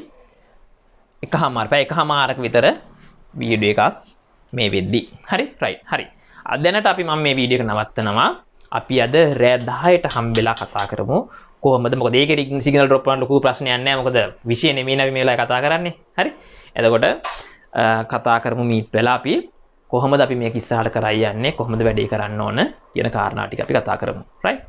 එකහමාර පැය එකහමාරක විතර වීඩියෝ එකක් මේ වෙද්දි. හරි? රයිට්. හරි. අද දැනට අපි මම මේ වීඩියෝ එක නවත්තනවා. අපි අද රෑ 10ට හම්බෙලා කතා කරමු. කොහොමද? මොකද ඒකේ සිග්නල් ඩ්‍රොප් වුණාට ලොකු ප්‍රශ්නයක් නෑ. මොකද විෂය නෙමෙයි නේ අපි මේ වෙලාවේ කතා කරන්නේ. හරි? එතකොට කතා කරමු මීට් වෙලා අපි කොහොමද අපි මේක ඉස්සරහට කරයි යන්නේ, කොහොමද වැඩේ කරන්න ඕන කියන කාරණා ටික අපි කතා කරමු. රයිට්?